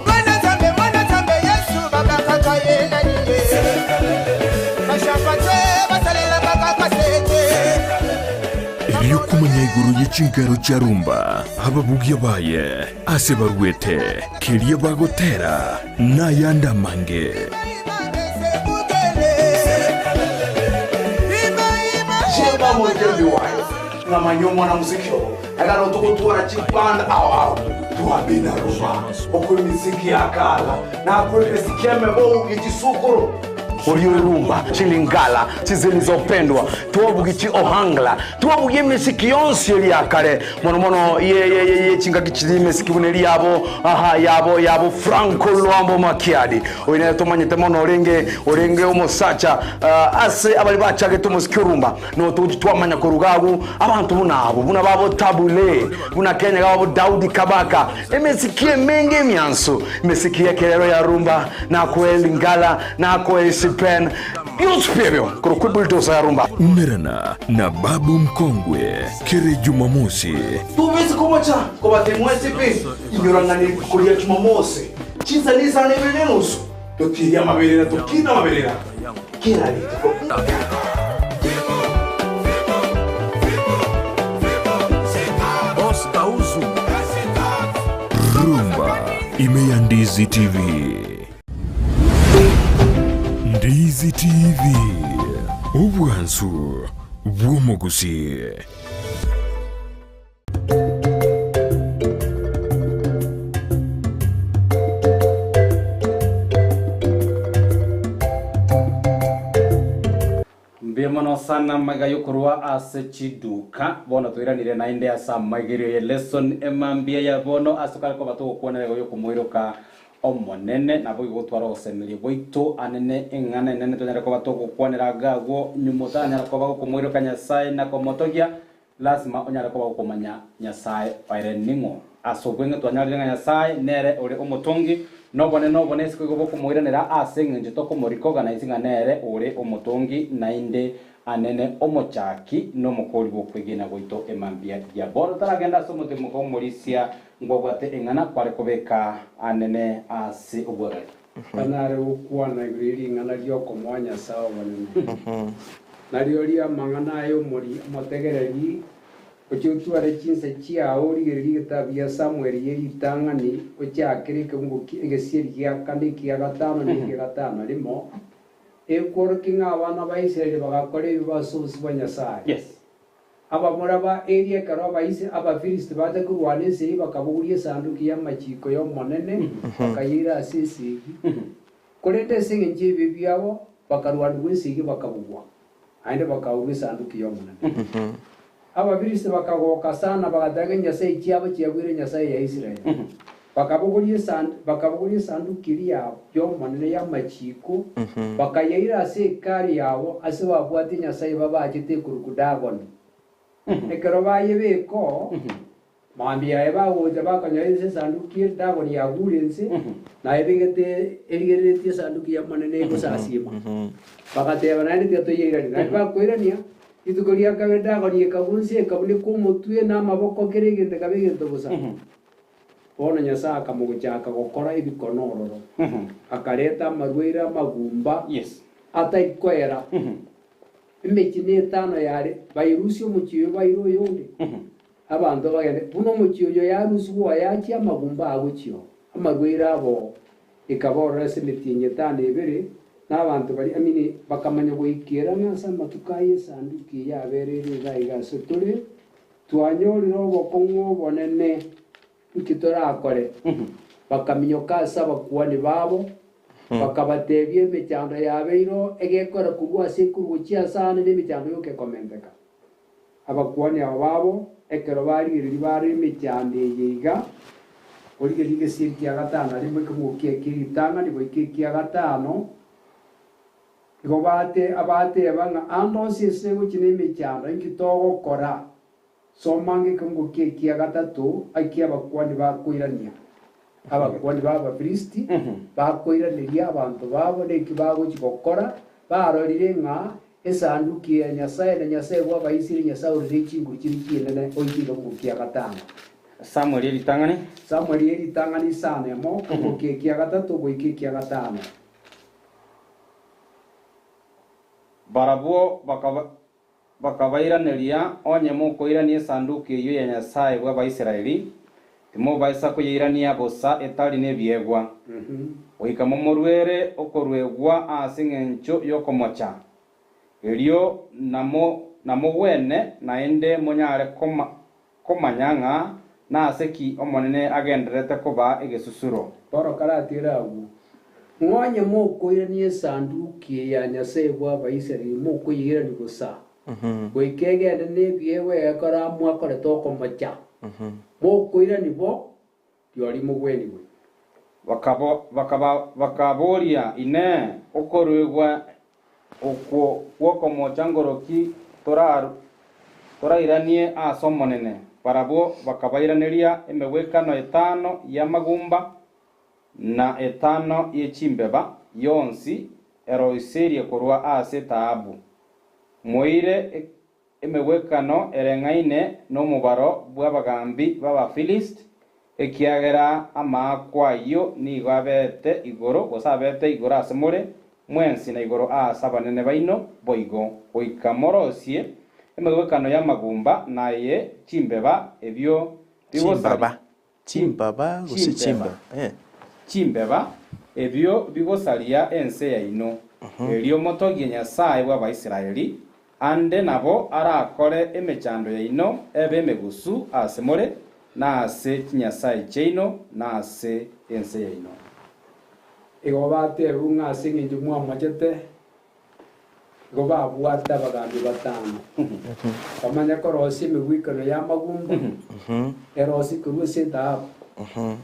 Erio komanya igoro ye chinkero chia rumba, ababugia baye, ase baruete, keria bagotera, na ayande amange. Chimba moikembi wayo ng'amanya omwana muziki obo ekero togotwara chiband ao ao twabina rumba okwe emiziki ya kala nakwe emiziki emebo ye chisukuru Orio rumba chilingala chizilizopendwa twabugi chi ohangla twabugi emesiki yonsi eri yakare mono mono ye ye ye ye chingaki chiri emesiki buna eri yabo aha yabo yabo Franco Luambo Makiadi oyo nere tomanyete mono orenge orenge omosacha uh, ase abari bachagete omosiki orumba no togochi twamanya koruga agwo abanto buna abo buna babo Tabule buna Kenya gabo Daudi Kabaka Emesiki emenge emiansu, emesiki y'ekerero ya rumba, nakoe Lingala, nakoe Isipen, bionsi pi ebio korokwa ebulldozer ya rumba. Umerana na Babu Mkongwe kere Jumamosi. Tobesi komocha kobatebia mwensi pi, inyora ng'a nerituko ria Jumamosi, chinsa nisano ibere na enusu, totirie amaberera tokine amaberera kera rituko. Rumba ime ya Ndizi TV. Ndizi TV, obwansu bw'omogusi. Mbuya mono sana amaiga y'okorwa ase chiduka. Bono toiranire naende ase amaigerio ye lesson emambia ya bono ase tokare koba togokwanera igoro y'okomoiroka Omonene. Naboigo gotwara ogosemeria gwaito anene eng'ana enene tonyare koba togokwanera iga agwo nyuma otanyara koba gokomoiroka Nyasae na komotogia. Lasima onyare koba gokomanya Nyasae ere ning'o. Ase obweng'e twanyarire ng'a Nyasae nere ore omotongi, na obonene obone isiko igo bokomoiranera ase engencho tokomorikoga na inse ng'a nere ore omotongi naende anene omochaki na omokori bw'okwegena gwaito emambia ya bono. Taragenda ase omotemoka omorisia ngwabwate eng'ana kware kobeka anene ase obwagare. Tanyare gokwana igoro ye ring'ana ri'okomoa Nyasae obonene. Nario ri'amang'ana aya omotegereri, ochie otware chinsa chiao origererie egetabu gia Samweli ye ritang'ani, ochakere ekebungo egesieri gia kane, ekia gatano, na ekia gatano na rimo, ekworokia ng'a abana ba Israeli bagakora ebibe ase obosio bwa Nyasae. Abamura ba Eli ekero abaise Abafilisti bacha korwana esegi bakabogoria esanduki y'amachiiko y'Omonene, bakayeira ase esegi. Korende ase engencho y'ebibe biabo. Bakarwanigwa esegi bakabugwa, naende bakaurwa Esanduki y'Omonene. Abafilisti bakagoka sana, bagateba ng'a enyasae chiabo chiabuire enyasae ya Israeli. Bakabogoria esan- bakabogoria Esanduki eria yabo y'Omonene y'amachiiko, bakayeira ase Hekalu yabo ase babwate enyasae babachete ekorokwa Dagoni. Ekero bayebeka oo, mambia yaye bagocha bakanyora inse esanduki ere Dagoni yagure inse, na ebegete erigereretie esanduki y'Omonene egosasiima. Bagateba, Naende tiga toyeiranie. Naende bakoirania, rituko ria kabere Dagoni ekagwa inse ekabuneka omotwe na amaboko kera egento ekaba egento bosa. Bono Nyasae akamogochaka gokora ebikono ororo, akareta amarwaire amagumba atari koera. Emechie netano yare, bairusie omochie oyo baire oyonde, abanto bagende, buna omochie oyo yarusigwe oyachie amagumba agochia oo, amarwaire abo oo, ekaba ororo ase emetienyi etano ebere, na abanto baria amini bakamanya goikera ng'a ase amatuko aya esanduki eye yabereire iga iga ase tore, twanyorire obokong'u obonene, inki torakore? Bakaminyoka ase abakuani babo, bakabatebia emechando yabeire oo egekora korwa ase ekuru gochia ase aande na emechando yoka ekomenteka. Abakuani aba babo, ekero barigereria bare emechando eye iga, origereria egesieri kia gatano na rimo ekemogo kia ekia ritang'ani goika ekia gatano, igo bate abateba ng'a ande onsi ase egochia nemechando inki togokora? Soma ngekeungo ki'ekia gatato eki'abakuani bakoirania, abakuani b'Abafilisti bakoiraneria abanto babo neki bagochia gokora, barorire ng'a Esanduki ya Nyasae na Nyasae bw'Abaisraeli, Nyasae ore ne chinguru chire chinene, oikire ekeungo kia gatano. Samueli eritang'ani. Samueli eritang'ani isano emo, ekeungo ki'ekia gatato goika ekia gatano. Barabwo bakaba Bakabairaneria, Onye mokoirania Esanduki eyio ya Nyasae bw'Abaisraeli, timobaisa koyeirania bosa etari nebiegwa. Goika momoruere okoruegwa ase engencho y'okomocha. Erio namogwene naende monyare komanya ng'a nase ki Omonene agendererete kobaa egesusuro. Paulo karatire agwo, ng'a onye mokoirania Esanduki eye ya Nyasae bw'Abaisraeli mokoyeirania bosa, goika egende nebiegwa egekora mwakorete okomocha, mokoirania bo, rirorio mogwenigwe. Bakaboria, Inee, okoruegwa okwo gw'okomocha ngoroki torairanie ase Omonene? Barabwo bakabairaneria emegwekano etano y'amagumba, na etano ye chimbeba, yonsi eroisirie korwa ase etaabu. Moire emegwekano ereng'aine nomobaro bw'abagambi b'Abafilisti, ekiagera amaakwa ayio nigo abeete igoro, gose abeete igoro ase more mwensi na igoro aase abanene baino boigo, goika morosie emegwekano y'amagumba na eye chimbeba, ebio Chimbaba, chimbaba gose chimbeba, chimbeba, eh. chimbeba, ebio bigosaria ense yaino. Erio motogie Nyasae bw'Abaisraeli, Ande nabo arakore emechando yaino ebe emegusu ase more, na ase chinyasae chiaino, na ase ense yaino. Igo batebiwe ng'a ase engencho mwamochete, igo babwate abagambi batano, bamanye korosia emegwekano y'amagumba, erosie korwa ase ethahabu,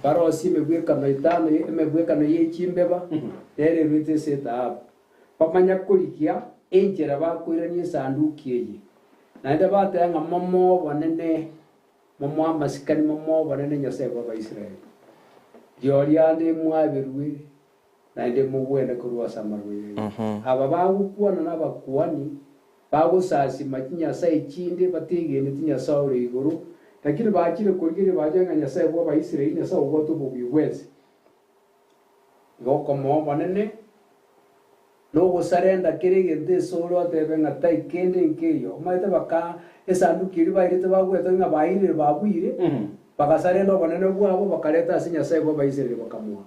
barosie emegwekano etano emegwekano ye chimbeba, nere erwete ase ethahabu. Bamanya korigia enchera bakoirania esanduki eye, naende bateba ng'a momoe obonene, momoe amasikani, momoe obonene Nyasae bw'Abaisraeli. Rirorio ande mwaberwe, naende mogwene korwa ase amarwaire aino. Aba bagokwana nabakuani, bagosasima chinyasae chinde, bategeneti Nyasae ore igoro, lakini bachire korigereria bache ng'a Nyasae bw'Abaisraeli, Nyasae obwate obobui bwensi. Igo okomoa obonene na ogosarenda kera egento ase ore otebe ng'a tai kende nkeiyo. Omanyete baka esanduki eria bairete bagwete ng'a bairire babuire, bagasarenda obonene bwabo bakareta ase Nyasae bw'Abaisraeli bakamoa.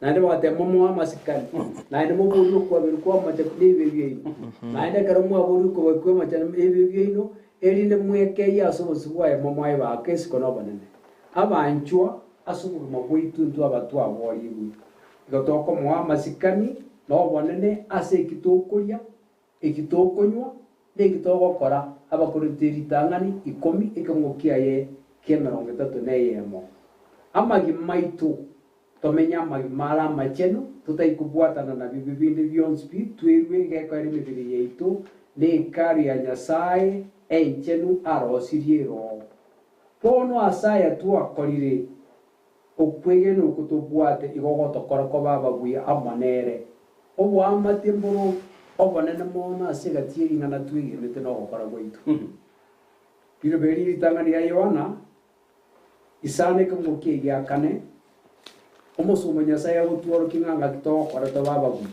Naende bagateba momoe amasikani, naende moborie okwaberwa kw'amache nebibe biaino. Naende ekero mwaboria okwaberwa kw'amache nebibe biaino, erinde mwekeyie ase obosio bwaye momoe baake isiko nobonene. Abanchwa ase obogima bwaito intwe aba twaboorigwe, igo tokomoa amasikani, Na obonene ase eki tokoria, eki tokonywa, na eki togokora, Abakorinto ritang'ani ikomi ekeongo kiaye ki'emerongo etato na eyemo. Amagima aito, tomenye amagima are amachenu, totari kobwatana na bibe binde bionsi pi, twerue egekoera emebere yaito na Hekalu ya Nyasae enchenu arosirie eroo. Bono ase aya twakorire, okwegena oko tobwate igo gotokora koba ababuya amo nere. Oboamate mboro obonene mono ase egati ye ring'ana twegenete na ogokora gwaito. Riroba eri ritang'ani ria Yohana isano ekemogo kiaye gia kane, omosomba o Nyasae agotworokia ng'a ng'aki togokora tobe ababuya.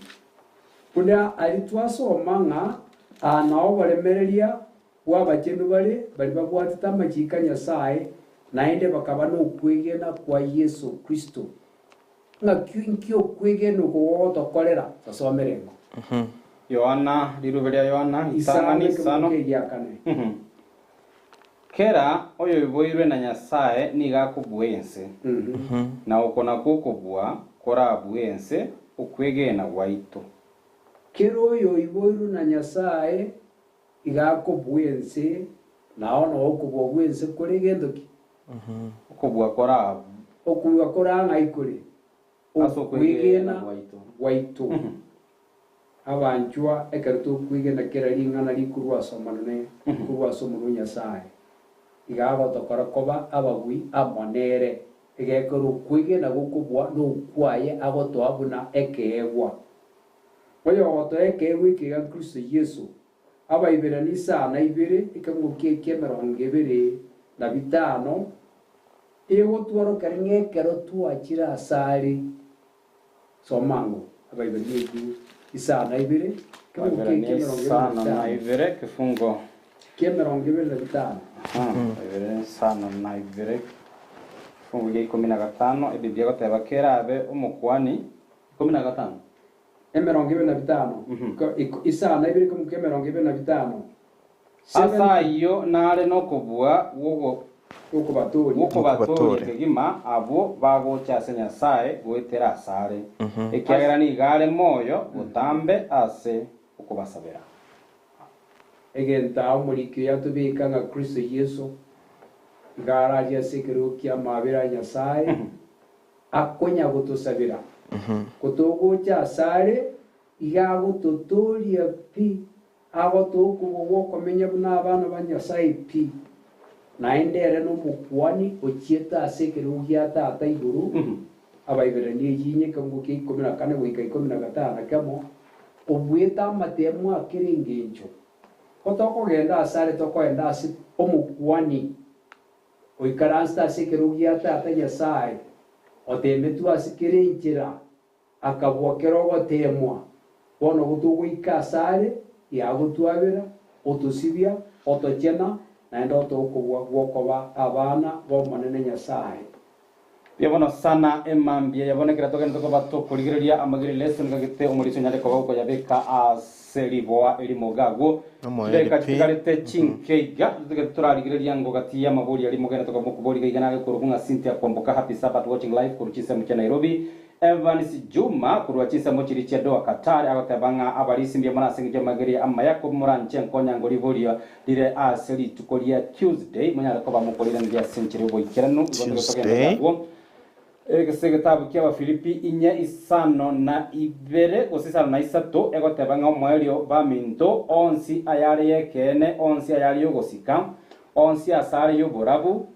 Buna aria twasoma ng'a aa nao oboremereria bw'abachenu bare baria babwatete amachiiko a Nyasae, naende bakaba nokwegena kwa Yeso Kristo. Ng'aki inki okwegena oko gogotokorera? Tosomere engo. Yohana, rirube ria Yohana, Isano ritang'ani ekemogo isano. kiaye gia kane. Kera oyoiboirwe na Nyasae nigo akobua ense, na oko nakwo okobua korabue ense, okwegena gwaito. Kera oyoiboirwe na Nyasae iga akobua ense, nao noo okobua gw'ense kore gento ki? Okobua korabue. Okobua kore ang'ai kore? Ase okwegena Okwegena gwaito. gwaito. Abanchwa, ekero tokwegena kera ring'ana rikorwa ase Omonene, korwa ase omonwa o Nyasae, iga agotokora koba ababui amo nere, egekero okwegena gokobua nokwaye agotoa buna ekeegwa. Oyogotoa ekeegwa eke iga Kristo Yeso, Abaiberania isano na ibere, ekeungo kiaye ki'emerongo ebere na bitano, egotworokera ng'a ekero twachire asare, soma ango, Abaiberania ekio isano na ibere, ekeungo kiaye Abaiberania ki'emerongo ebere na isano na bitano. ibere, kifungo. Ki'emerongo ebere na bitano. Abaiberania isano na ibere, kifungo gia ikomi na gatano, Ebiblia egoteba, Kerabe omokuani, ikomi na gatano. Emerongo ebere na bitano, isano na ibere ikomokia emerongo ebere na bitano. Ase ayio nare nokobua gw'okobatooria kegima abwo bagocha ase Nyasae goetera asare, ekiagera nigo are moyo botambe ase okobasabera. Egento aa omoriki oyo atobeka ng'a Kristo Yeso iga arache ase ekerogo ki'amaabera a Nyasae, akonya gotosabera. Kotogocha asare, iga agototooria pi, agotoa okobua gw'okomenya buna abana ba Nyasae pi. Naende ere nomokuani ochiete ase ekerogo gia Tata igoro, Abaiberania eyinye ekeungo kia ikomi na kane goika ikomi na gatano na kemo, obuete amatemo a kera engencho. Kotokogenda asare tokoenda ase omokuani Oikaransete ase ekerogo gia Tata Nyasae, oteemetwe ase kera enchera, akabua kera ogoteemwa, bono gotogoika asare, yagotwabera, otosibia, otochena, naende otoa okobua gw'okoba abana b'Omonene Nyasae. Mbuya bono sana emambia ya bono ekero togenderete koba tokorigereria amagiri lesson gagete omorisia onyare koba gokoyabeka ase riboa erimo iga agwo. Omoeri Chidakika pi. chitigarete chinke iga totagete torarigereria ngo gati y'amabori aria mogenderete koba mokobori iga iga nare korokwa ng'a Cynthia Kwamboka Happy Sabbath watching live korwa chinsemo chia Nairobi. Evans Juma korwa chinsemo chiria chia Doha Qatar agoteba ng'a abarisia mbuya mono ase engencho y'amageri amaya komoranche nkonya ngo riborio rire ase rituko ria Tuesday monyare koba mokoriraniria ase enchera y'oboikeranu igo nigo togende Tuesday. agwo Ase egetabu ki'Abafilipi inye isano na ibere gose isano na isato egoteba ng'a omoerio baminto onsi ayare y'ekeene, onsi ayare y'ogosika, onsi asare y'oborabu,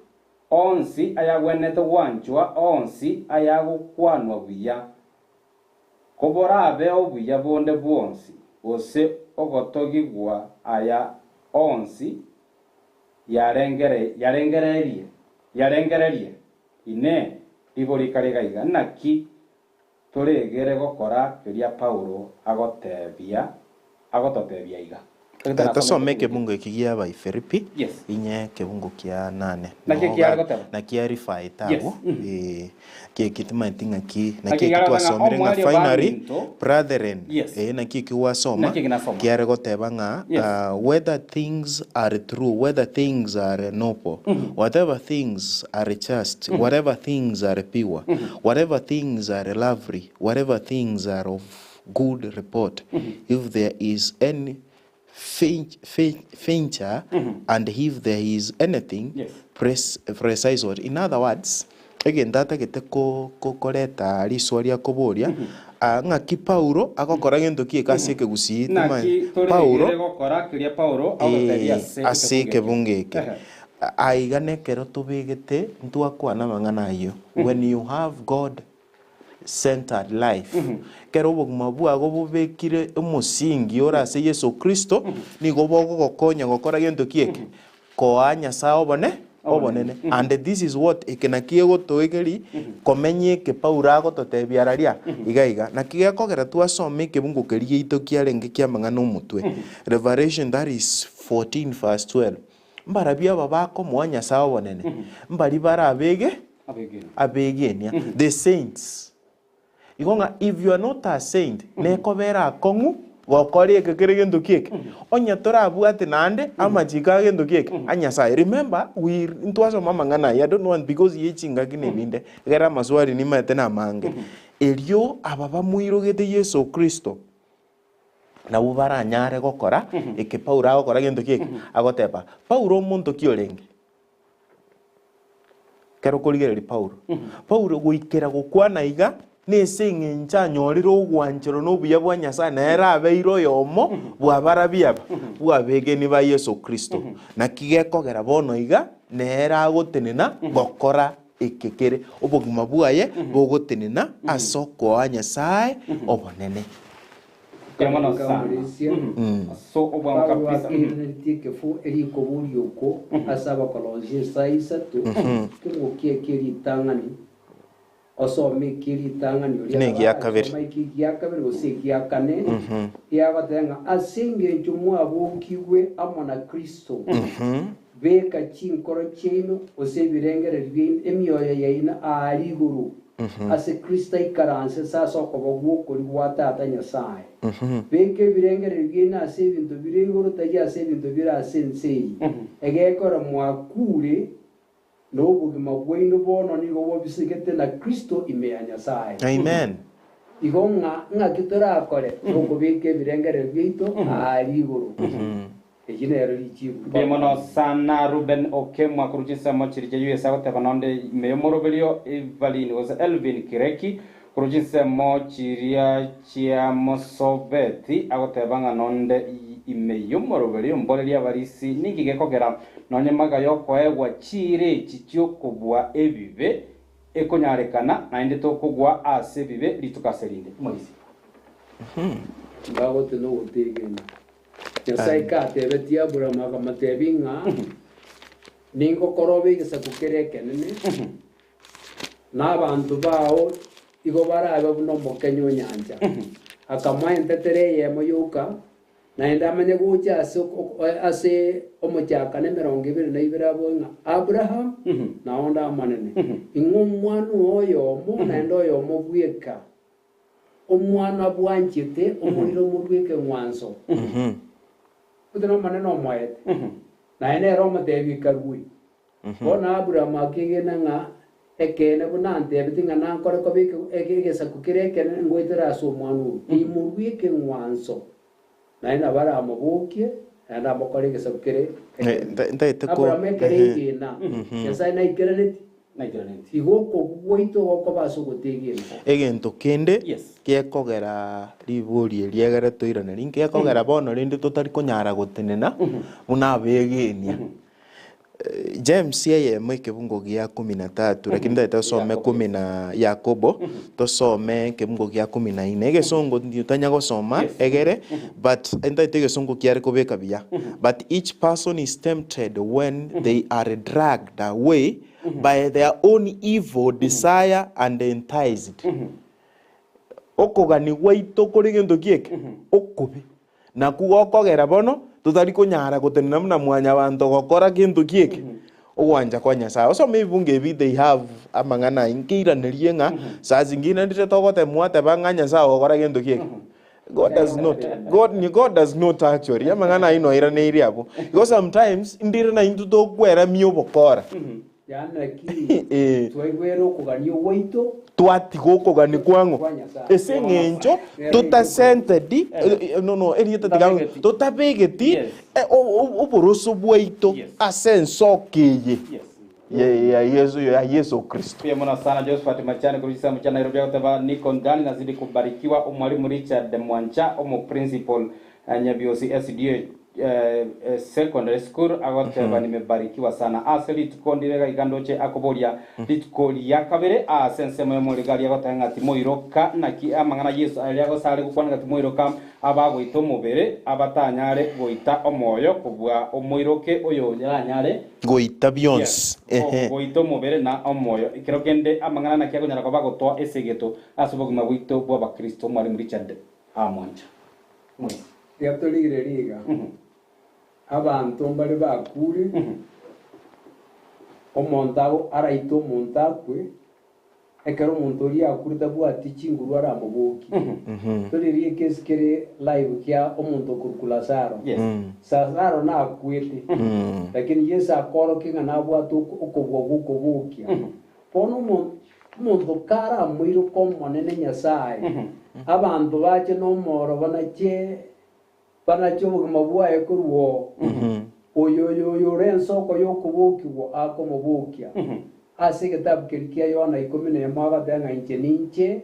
onsi ayagwenerete gwanchwa, onsi ayagokwanwa buya, koborabe obuya bonde bwonsi, gose ogotogigwa aya onsi yarengererie, yarengererie, Inee! Ribo rikare iga iga, naki toregere gokora keria Paulo agotebia agototebia iga? Tosome ekebungo eki gia Abaifiripi, Yes. inye ekebungo kia nane. Naki Noo ekiare ga- goteba? Naki arifaete Yes. abwo. Eh, ki eki timanyeti ng'aki, naki Naki eki ekiare goteba ng'a twasomire ng'a omoerio finally, baminto. brethren, Yes. eh, naki eki gwasoma, Naki eki nasoma. kiare goteba ng'a, Yes. ah, whether things are true, whether things are noble, whatever things are just, whatever things are pure, whatever things are lovely, whatever things are of. good report, if there is any fainter and if there is anything Yes. precise what in other words egento atagete koreta riswa ria koboria ah, ng'aki Paulo agokora gento ki eke ase ekegusii Naki Paulo toregere gokora keria Paulo agotebia ase ase ekebungo eke Ehe. aiga nekero tobegete ntwakwana amang'ana ayio when you have God centered life. Ekero obogima bwago bobekire omosingi ore ase Yeso Kristo, nigo bogogokonya gokora gento ki eke? Koa Nyasae obone obonene. And this is what eke naki egotoegeria komenya eke Paulo agototebia araria iga iga. Naki gekogera twasoma ekebungo keria giaito kiarenge kiamang'ana omotwe. Revelation that is 14 verse 12. Mbarabio aba bakomoa Nyasae obonene, mbari bare abege abegenia, the saints. Igo ng'a if you are not a saint, nekobera akong'u gokora eke kere gento ki eke. Onye torabwate naende amachiko a gento ki eke, a Nyasae. Remember, we ntwasoma amang'ana ayio, I don't want because ye chingaki na ebinde, egere amaswali nimaete namange. Erio aba bamoirogete Yeso Kristo, Nabwo baranyare gokora eke Paulo agokora gento ki eke? Agoteba, Paulo omonto ki orenge? Ekero okorigereria Paulo, Paulo goikera gokwana iga, nese eng'encho anyorire ogwancherwa na obuya bwa Nyasae, nere abeire oyomo bw'abarabi aba, bw'abegeni ba Yeso Kristo. Naki gekogera bono iga, nere agotenena gokora eke kere obogima bwaye bogotenena ase okoa Nyasae obonene. Mbuya mono sana. Nkamorisia. So obwango Paulo kabisa. akeiraneretie ekefo erikoboria okwo ase Abakolonsi esaa isato, kegokia ekie ritang'ani, osome ekie ritang'ani oria Na nabo egia kabere. arasoma ekie gia kabere gose egia kane, giagoteba ng'a ase engencho mwabokigwe amo na Kristo, Beka chinkoro chiaino, gose ebirengererio biaino, emioyo yaino aaria igoro, ase Kristo aikaranse ase okoba gw'okoria gwa Tata Nyasae. Beka ebirengererio biaino ase ebinto bire igoro, tari ase ebinto bire ase ense eye, egekora mwakure, na obogima bwaino bono nigo bobisegete na Kristo ime ya Nyasae. Amen. Igo ng'a ng'aki torakore nokobeka ebirengererio biaito aaria igoro. Eki nero richiiku Mbuya mono sana Reuben Okemwa korwa chinsemo chiria chia USA agoteba nonde ime y'omoroberio Evelyn gose Elvin Kireki korwa chinsemo chiria chia Mosobeti agoteba ng'a nonde ime y'omoroberio mborerie abarisi ninki gekogera nonye maga y'okoegwa chiira echi chi'okobua ebibe ekonyarekana naende tokogwa ase ebibe rituko ase rinde. Omorisia. Bagote nogotegena. Nyasae katebetie Aburaamu akamotebia ng'a, Ningokore obe egesaku kere ekenene, na abanto bao igo barabe buna omokenye o nyancha. Akamoa entetere eyemo yoka, naende amanye gocha ase ase omochakano emerongo ebere na ibere aboe ng'a, Aburaamu, na onde amonene, ing'o omwana oo oyomo, naende oyomo bweka. Omwana bwanchete omorero omorue ekeng'wanso. Gose n'Omonene omoete, naye nere omotebi karue. Bono Aburaamu akegena ng'a ekeene buna antebetie ng'a nankore koba egesaku kere ekenene ngoetera ase omwana oyo, nimorue ekeng'wanso, naye nabo aramobokie, naende amokore egesaku kere ekenene. Ntaete ko Aburaamu ekero egena, Nyasae naikeraneti, Naikeraneti. Igo okobua gwaito gokoba ase ogotegena. Egento kende Yes. gekogera ribori eri egere toiraneri, nkekogera bono rende totari konyara gotenena buna abegenia. James eyemo ekebungo gia kumi na tatu, lakini ntagete tosome kumi na Yakobo, tosome ekebungo gia kumi na ine. Egesongo ntitanya gosoma egere, but ntagete egesongo kiare kobeka buya. But each person is tempted when they are dragged away by their own evil desire and enticed. Okogania gwaito kore gento ki eke? Okobe. Nakwo gokogera bono totari konyara gotenena buna mwanyabanto gokora gento ki eke? Ogwancha kwa Nyasae. Osome ebibungo ebi they have amang'ana ayio nkeiranerie ng'a saa zingine ndire togoteba mwateba ng'a Nyasae ogokora gento ki eke? God does not. God, ni God does not actually. Amang'ana ayio noiraneirie abwo. Igo sometimes ndire naintwe tokweramia obokora. Yaani naki Eh. twaigwere okogania gwaito Twatiga okogania kwang'o kwa Nyasae. ase eng'encho totasentedi eh, no no erieta tiga Totabegeti. totabegeti Yes. eh, o- o- oboroso bwaito Yes. ase ensoko eye Yes. ya ya Yesu ya Yesu Kristo. Pia mwana sana Josephat Machani kuruchisa mchana Nairobi akoteba niko ndani nazidi kubarikiwa omwalimu Richard Mwancha omo principal eh, Nyabiosi SDA eh, eh, secondary school agoteba nimebarikiwa sana ase rituko ndire iga ndoche akoboria rituko ria kabere ase ensemo y'omorigari agoteba ng'a timoiroka naki amang'ana Yesu aria agosare gokwana ng'a timoiroka abagoita omobere abatanyare goita omoyo kobua omoiroke oyo yaranyare Goita bionsi. Ehe. goita omobere na omoyo ekero kende amang'ana naki akonyara koba gotoa esegeto ase obogima bwaito bwa abakristo omwalimu Richard Amwancha Mwesi. Tiga torigire riga abanto mbare bakure omonto ago araite omonto akwe ekero omonto oria akure tabwati chinguru aramobokie. Toririe ekesi kere live kia omonto okorokwa Lazaro. Yes. Lazaro nakwete lakini Yesu akorokia ng'a nabwate oko- okobua gwa okobokia. Bono omo- omonto karamoiroke omonene Nyasaye, abanto bache nomoro banache banache obogima bwaye korwa oo. Oyo oyo oyo ore ensoko y'okobokigwa akomobokia. Ase egetabu keria kia Yohana ikomi na emo agateba ng'a inche ninche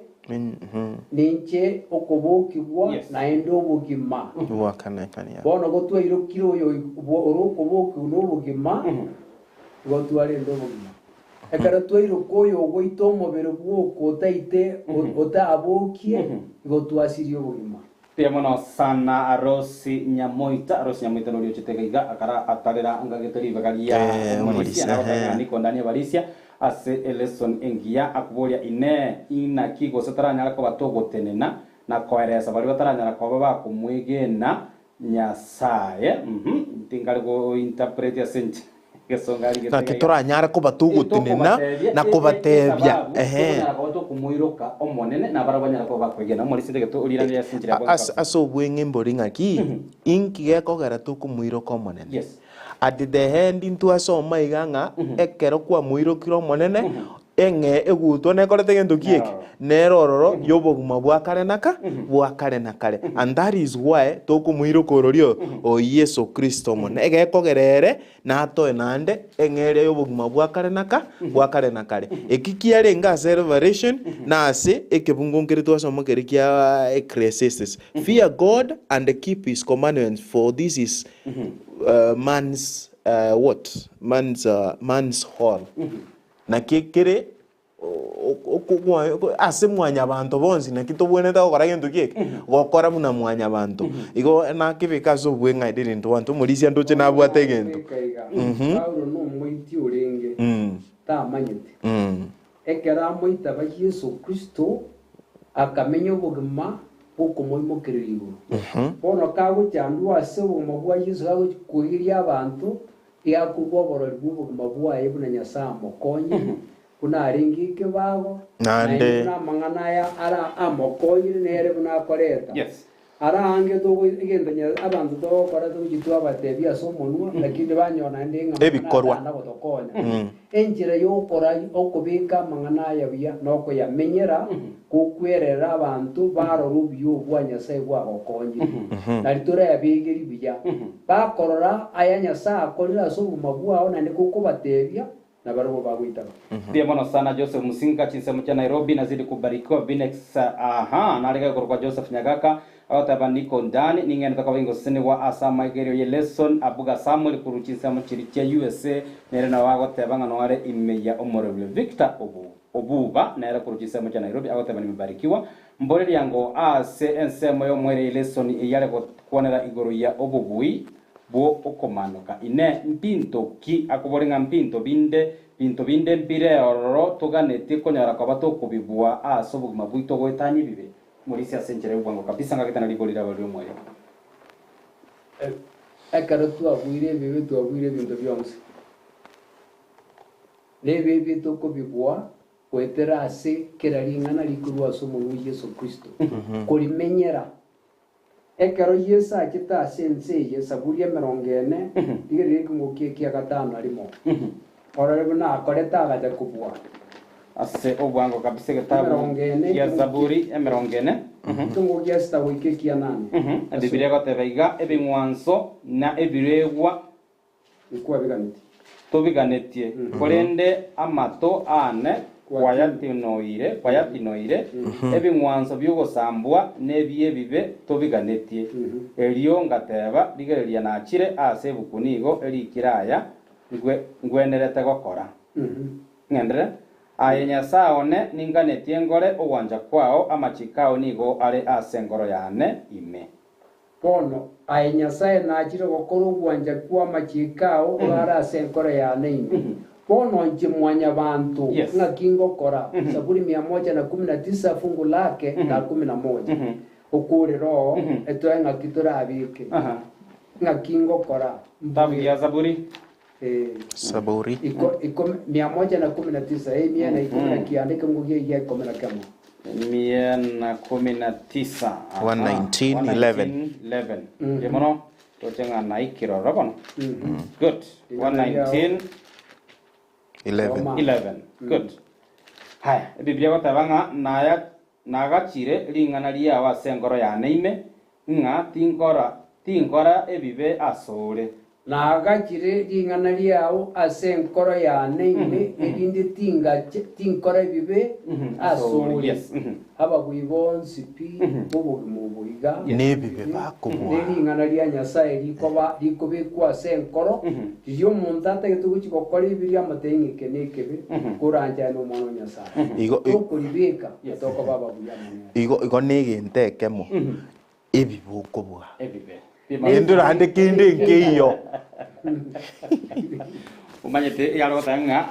ninche okobokigwa Yes. naende obogima. Gwakanekania. Bono gotwairokire oyo ore okobokigwa na obogima, igo twarende obogima. Ekero twairoka oyo ogoita omobere bwoka otaite otabokie, igo twasirie obogima. Mbuya mono sana Rosi Nyamoita Rosi Nyamoita nori ochete iga iga akara atarera ngagete ribaga ria Eh, omorisia omorisia, nagotaka eh. ng'a niko ndani ebarisia ase eleson engiya akoboria inee inaki gose taranyare koba togotenena na koeresa baria bataranyara koba bakomwegena Nyasaye mhm tingari go interpret ase inche egesongo arigete Naki iga iga. toranyare koba togotenena na kobatebia ehe. Tokonyara koba tokomoiroka Omonene, na barabwo banyare koba bakwegena. Omorisia tagete oriranire ase enchera ya bwango Ase kabisa. ase obweng'e mbori ng'aki, inki gekogera tokomoiroka Omonene? Yes. At the end intwasoma iga ng'a ekero kwamoirokire Omonene, eng'e egutwa nekorete gento ki eke? Nere ororo y'obogima bwa kare na ka bwa kare na kare. And that is why tokomoiroka ororio o Yeso Kristo Omonene. Egekogera ere natoe naende eng'e eria y'obogima bwa kare na ka bwa kare na kare. Eki kiarenge ase Revelation na ase ekebungo nkere twasoma keria kia Ecclesiastes. Fear God and keep his commandments for this is man's what? Man's man's whole. Naki kere ase mwanyabanto bonsi naki tobwenerete gokora gento ki eke? Gokora buna mwanyabanto. Igo nakebeka ase obweng'aini rende wanto omorisia ndoche nabwate egento. Beka iga, Paulo nomoiti orenge, tamanyete. Ekero amoitaba Yeso Kristo, akamenya obogima bw'okomoimokereria igoro. Bono kagochandwa ase obogima bwa Yeso gagochia koegeria abanto, iga akorua oborori bw'obogima bwaye buna Nyasae amokonyire, buna arenge ekebago, Naende. naende buna amang'ana aya ara amokonyire nere buna akoreta. Yes. Ara aange togo egento nya abanto togokora togochia twabatebia ase omonwa, lakini banyora naende ng'a amang'ana Ebikorwa. atanda gotokonya. Enchera yokora okobeka amang'ana aya buya nokoyamenyera, gokwerera abanto barore obuya obwo bwa Nyasae bwagokonyire. Nari torayabegeri buya. Bakorora aya Nyasae akorire ase obogima bwao naende gokobatebia, nabarabwo bagoitaba. Mbuya mono sana Joseph Musinga chinsemo chia Nairobi nazidi kubarikiwa Binex aha narege korokwa Joseph Nyagaka agoteba niko ndani ning'endete koba ingosesenigwa ase amaigerio ye lesson Abuga Samuel korwa chinsemo chiria chia USA nere nabo agoteba ng'a noare ime ya omorobio Victor Obu Obuba nere korwa chinsemo chia Nairobi agoteba nimebarikiwa mboreria ngo ase ensemo y'omwere ye lesson eyare gokwanera igoro ya obobui bwo okomanoka. Inee, mbinto ki akobore ng'a mbinto binde, binto binde mbire ororo toganetie konyora koba tokobibua ase obogima bwaito goetania ebibe? Morisia ase enchera y'obwango kabisa ng'agete na rigori riabo ri'omoerio. Ekero twabuire ebibe twabuire ebinto bionsi, na ebibe tokobibua goetera ase kera ring'ana rikorwa ase omonwa o Yeso Kristo, korimenyera. Ekero Yeso achete ase ense eye, Saburi emerongo ene, rigereria ekeungo kie ekia gatano na rimo. Orore buna akorete agacha kobua. Ase obwango kabisa egetabu Emerongo ene, gia Zaburi emerongo ene. Ekeongo gia sita goika ekia nane. Ebibilia egoteba iga, Ebing'wanso na ebiregwa Nkwabiganetie. tobiganetie, korende amato aane kwayatinoire, kwayatinoire, ebing'wanso bi'ogosambwa na ebi'ebibe tobiganetie. Erio ngateba, Rigereria nachire aase ebuku nigo erikire aya ngwe ngwenerete gokora. Ng'enderere, Aye Nyasae one, ninganetie nkore ogwancha kwao, amachiko ao nigo are ase enkoro yane ime. Bono, aye Nyasae, nachire gokora ogwancha kw'amachiiko ao orare ase enkoro yane ime. Bono inche Mwanyabaanto, ng'aki ngokora? Zaburi mia moja na kumi na tisa fungu lake la kumi na moja. Okoorera oo, etoe ng'aki torabeke. Ng'aki ngokora? Kitabu gia Zaburi. Saburi. Mia moja na kumi na tisa, emia na ikomi na kianda, ekeungo gia gia ikomi na kemo. Mia na kumi na tisa. Aha. 119, 11. 119, 11. Mbuya mono toche ng'a naikire ororo bono. Good. 119, 11. 11. Good. Haya, Ebibilia egoteba ng'a naya nagachire ring'ana riao ase enkoro yane ime, ng'a tinkora tinkora ebibe asore. Nagachire ring'ana riao ase enkoro yane ime, erinde tingache tinkora ebibe asore. Ababui bonsi pi b'obogima obo iga Nebibe bakobua. Ne ring'ana ria Nyasae rikoba rikobekwa ase enkoro, riria omonto atagete gochia gokora ebibe riamotebia ng'a eke nekebe, koranchane n'Omwana o Nyasae. Igo- Tokoribeka, na tokoba ababuya amo nere. Igo igo negento ekemo ebibe okobua. Ebibe. Naende orande kende nkeiyo. Omanyete eyare goteba ng'a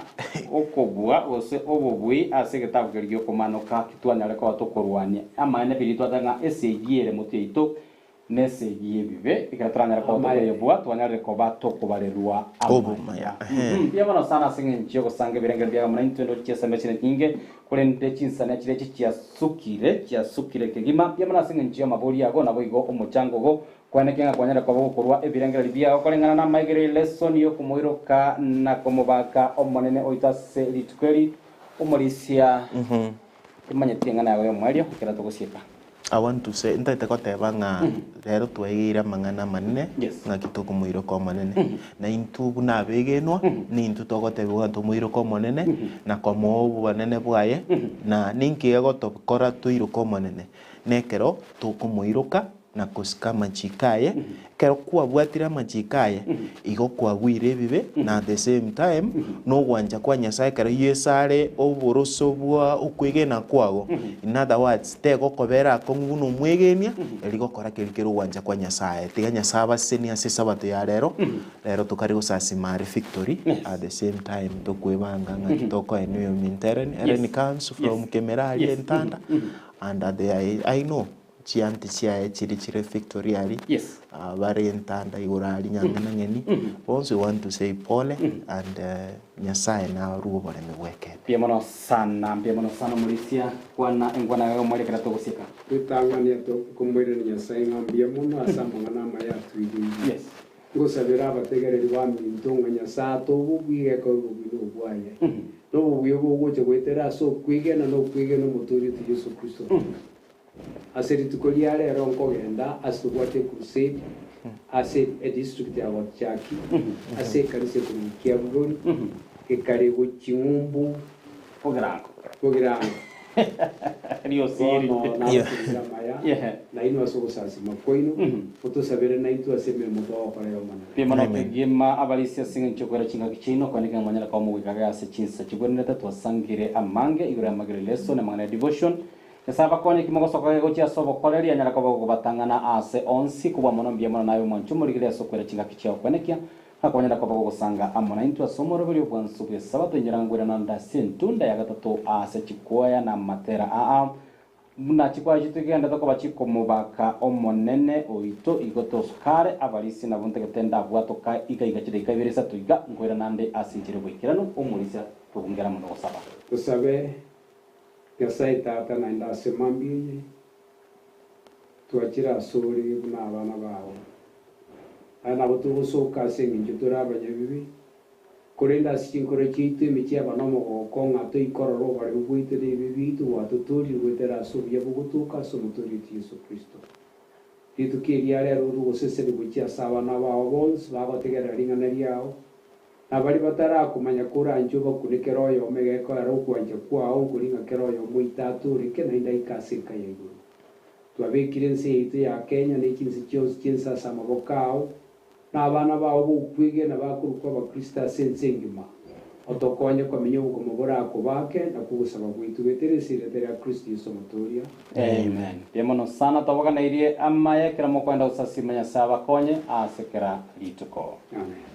okobua gose obobui ase egetabu keria gi'okomanoka titwanyare koba tokorwania amaene biria twateba ng'a esegi ere motwe yaito nesegi y'ebibe ekero toranyare koba tokoyebua twanyarire koba tokobarerwa amaya. Obomaya, ehe. Mbuya mono sana ase eng'encho y'ogosanga ebirengero biago buna intwe ndoche chieseme chire nyinge korende chinsania chiria echi chiasukire chiasukire kegima. Mbuya mono ase eng'encho y'amabori ago naboigo omochango ogo Kwaneke ng'a kwanyare koba gokorua ebirengererio biao koreng'ana namaegere y'elesoni y'okomoiroka na komobaka Omonene oito ase rituko eri, omorisia timanyeti eng'ana yago y'omoerio ekero togosieka. I want to say, ntaete goteba ng'a rero twaigeire amang'ana amanene Yes. ng'aki tokomoiroka Omonene. Na intwe buna abegenwa, nintwe togotebigwa ng'a tomoiroke Omonene, na komoa obonene bwaye, na ninki egotokora toiroke Omonene? Nekero tokomoiroka na gosika amachiko aye, ekero kwabwatire amachiko aye, igo kwagwire ebibe, na at the same time, nogwancha kwa Nyasaye ekero Yeso are oboroso bwa okwegena kwago, in other words, tegokobera akong'u buna omwegenia, eri gokora keria kere ogwancha kwa Nyasaye. Tiga Nyasaye abasesenie ase esabato ya rero, rero tokare gosasima are victory, at the same time tokwebanga ng'aki tokoenia oyominto Ellen, Ellen comes from Kemera aria Entanda, and at the I know. Chianti chiaye chiria chire victory aria, Yes. ah, bare entanda igoro aria nyang'e na ng'eni, bonsi we want to say pole and Nyasaye narue oboremi bw'ekeene. Mbuya mono sana, mbuya mono sana omorisia, kwana engwana yaye omwere ekero togosieka. Ritang'ani tokomoiraneria Nyasae ng'a mbuya mono ase amang'ana amaya atuigeire. Yes. Ngosabera abategereri baminto ng'a Nyasae ate obobui gekorwa obobui nobwaye, na obobui obo bogocha goetera ase okwegena na okwegena Omotoori oito Yeso Kristo. Ase rituko ria rero nkogenda ase tobwate ecrusade ase edistrict ya Gotchaki ase ekanisa ekorokwa Kiabugori ekare gochia ng'umbu Bogirango. Bogirango. Riosiri. Bono nabasabire amaya na inwe ase ogosasima kwaino, motosabere naintwe ase emeremo togokora y'Omonene. Mbuya mono kegima abarisia ase eng'encho y'okoira chingaki chiaino, kwaneka ng'a mwanyare koba mogoikaga ase chinsa chigwenerete. Twasangire amange igoro y'amagera lesson, amang'ana ya devotion, Nyasae abakonye ki mogosoka gegochia ase obokoreri, anyare koba ogobatang'ana aase onsi, kobua mono mbuya mono naye omwanche omorigererie ase okwera chingaki chiao kwenekia, ng'a kwanyare koba gogosanga amo naintwe ase omoroberio bwanso bw'Esabato inyora ngwirana nde ase entunda ya gatato aase chikwaya na amatera aa, buna chikwaya chiaito igenderete koba chikomobaka Omonene oito, igo tosukare abarisia nabwo ntagete ndabwatoka iga iga chidaika ibere isato iga, nkoirana nde ase enchera y'oboikeranu, omorisia tobungera mono gosaba. Tosabe Nyasae Tata, naende ase mambia eye twachire asore buna abana bao. Aye nabo togosoka ase engencho tore abanyabibe, Korende ase chinkoro chiaito emechie aba nomogoko ng'a toikorora oboreu bwaito na ebibe biaito gwatotoorire goetera ase obuya bogotoka ase Omotoori oito Yeso Kristo. Rituko eria rero orue ogosesenigwa gochia ase abana bao bonsi bagotegerera ring'ana riao, na baria batarakomanya koranche obakune kera oyomo egekoera okwancha kwao nkori ng'a kera oyomo oito atooreke naende aike ase enka ya igoro. Twabekire ense yaito ya Kenya ne chinse chionsi chi'ense ase amaboko ao, na abana bao b'okwegena bakorokwa Abakristo ase ense engima. Otokonye komenya obogima borakobake na kogosaba gwaito goetera ase erieta ria Kristo Yeso Omotoria. Amen. Mbuya mono sana twabaganeirie amaya ekero mokoenda gosasima Nyasae abakonye ase kera rituko. Amen.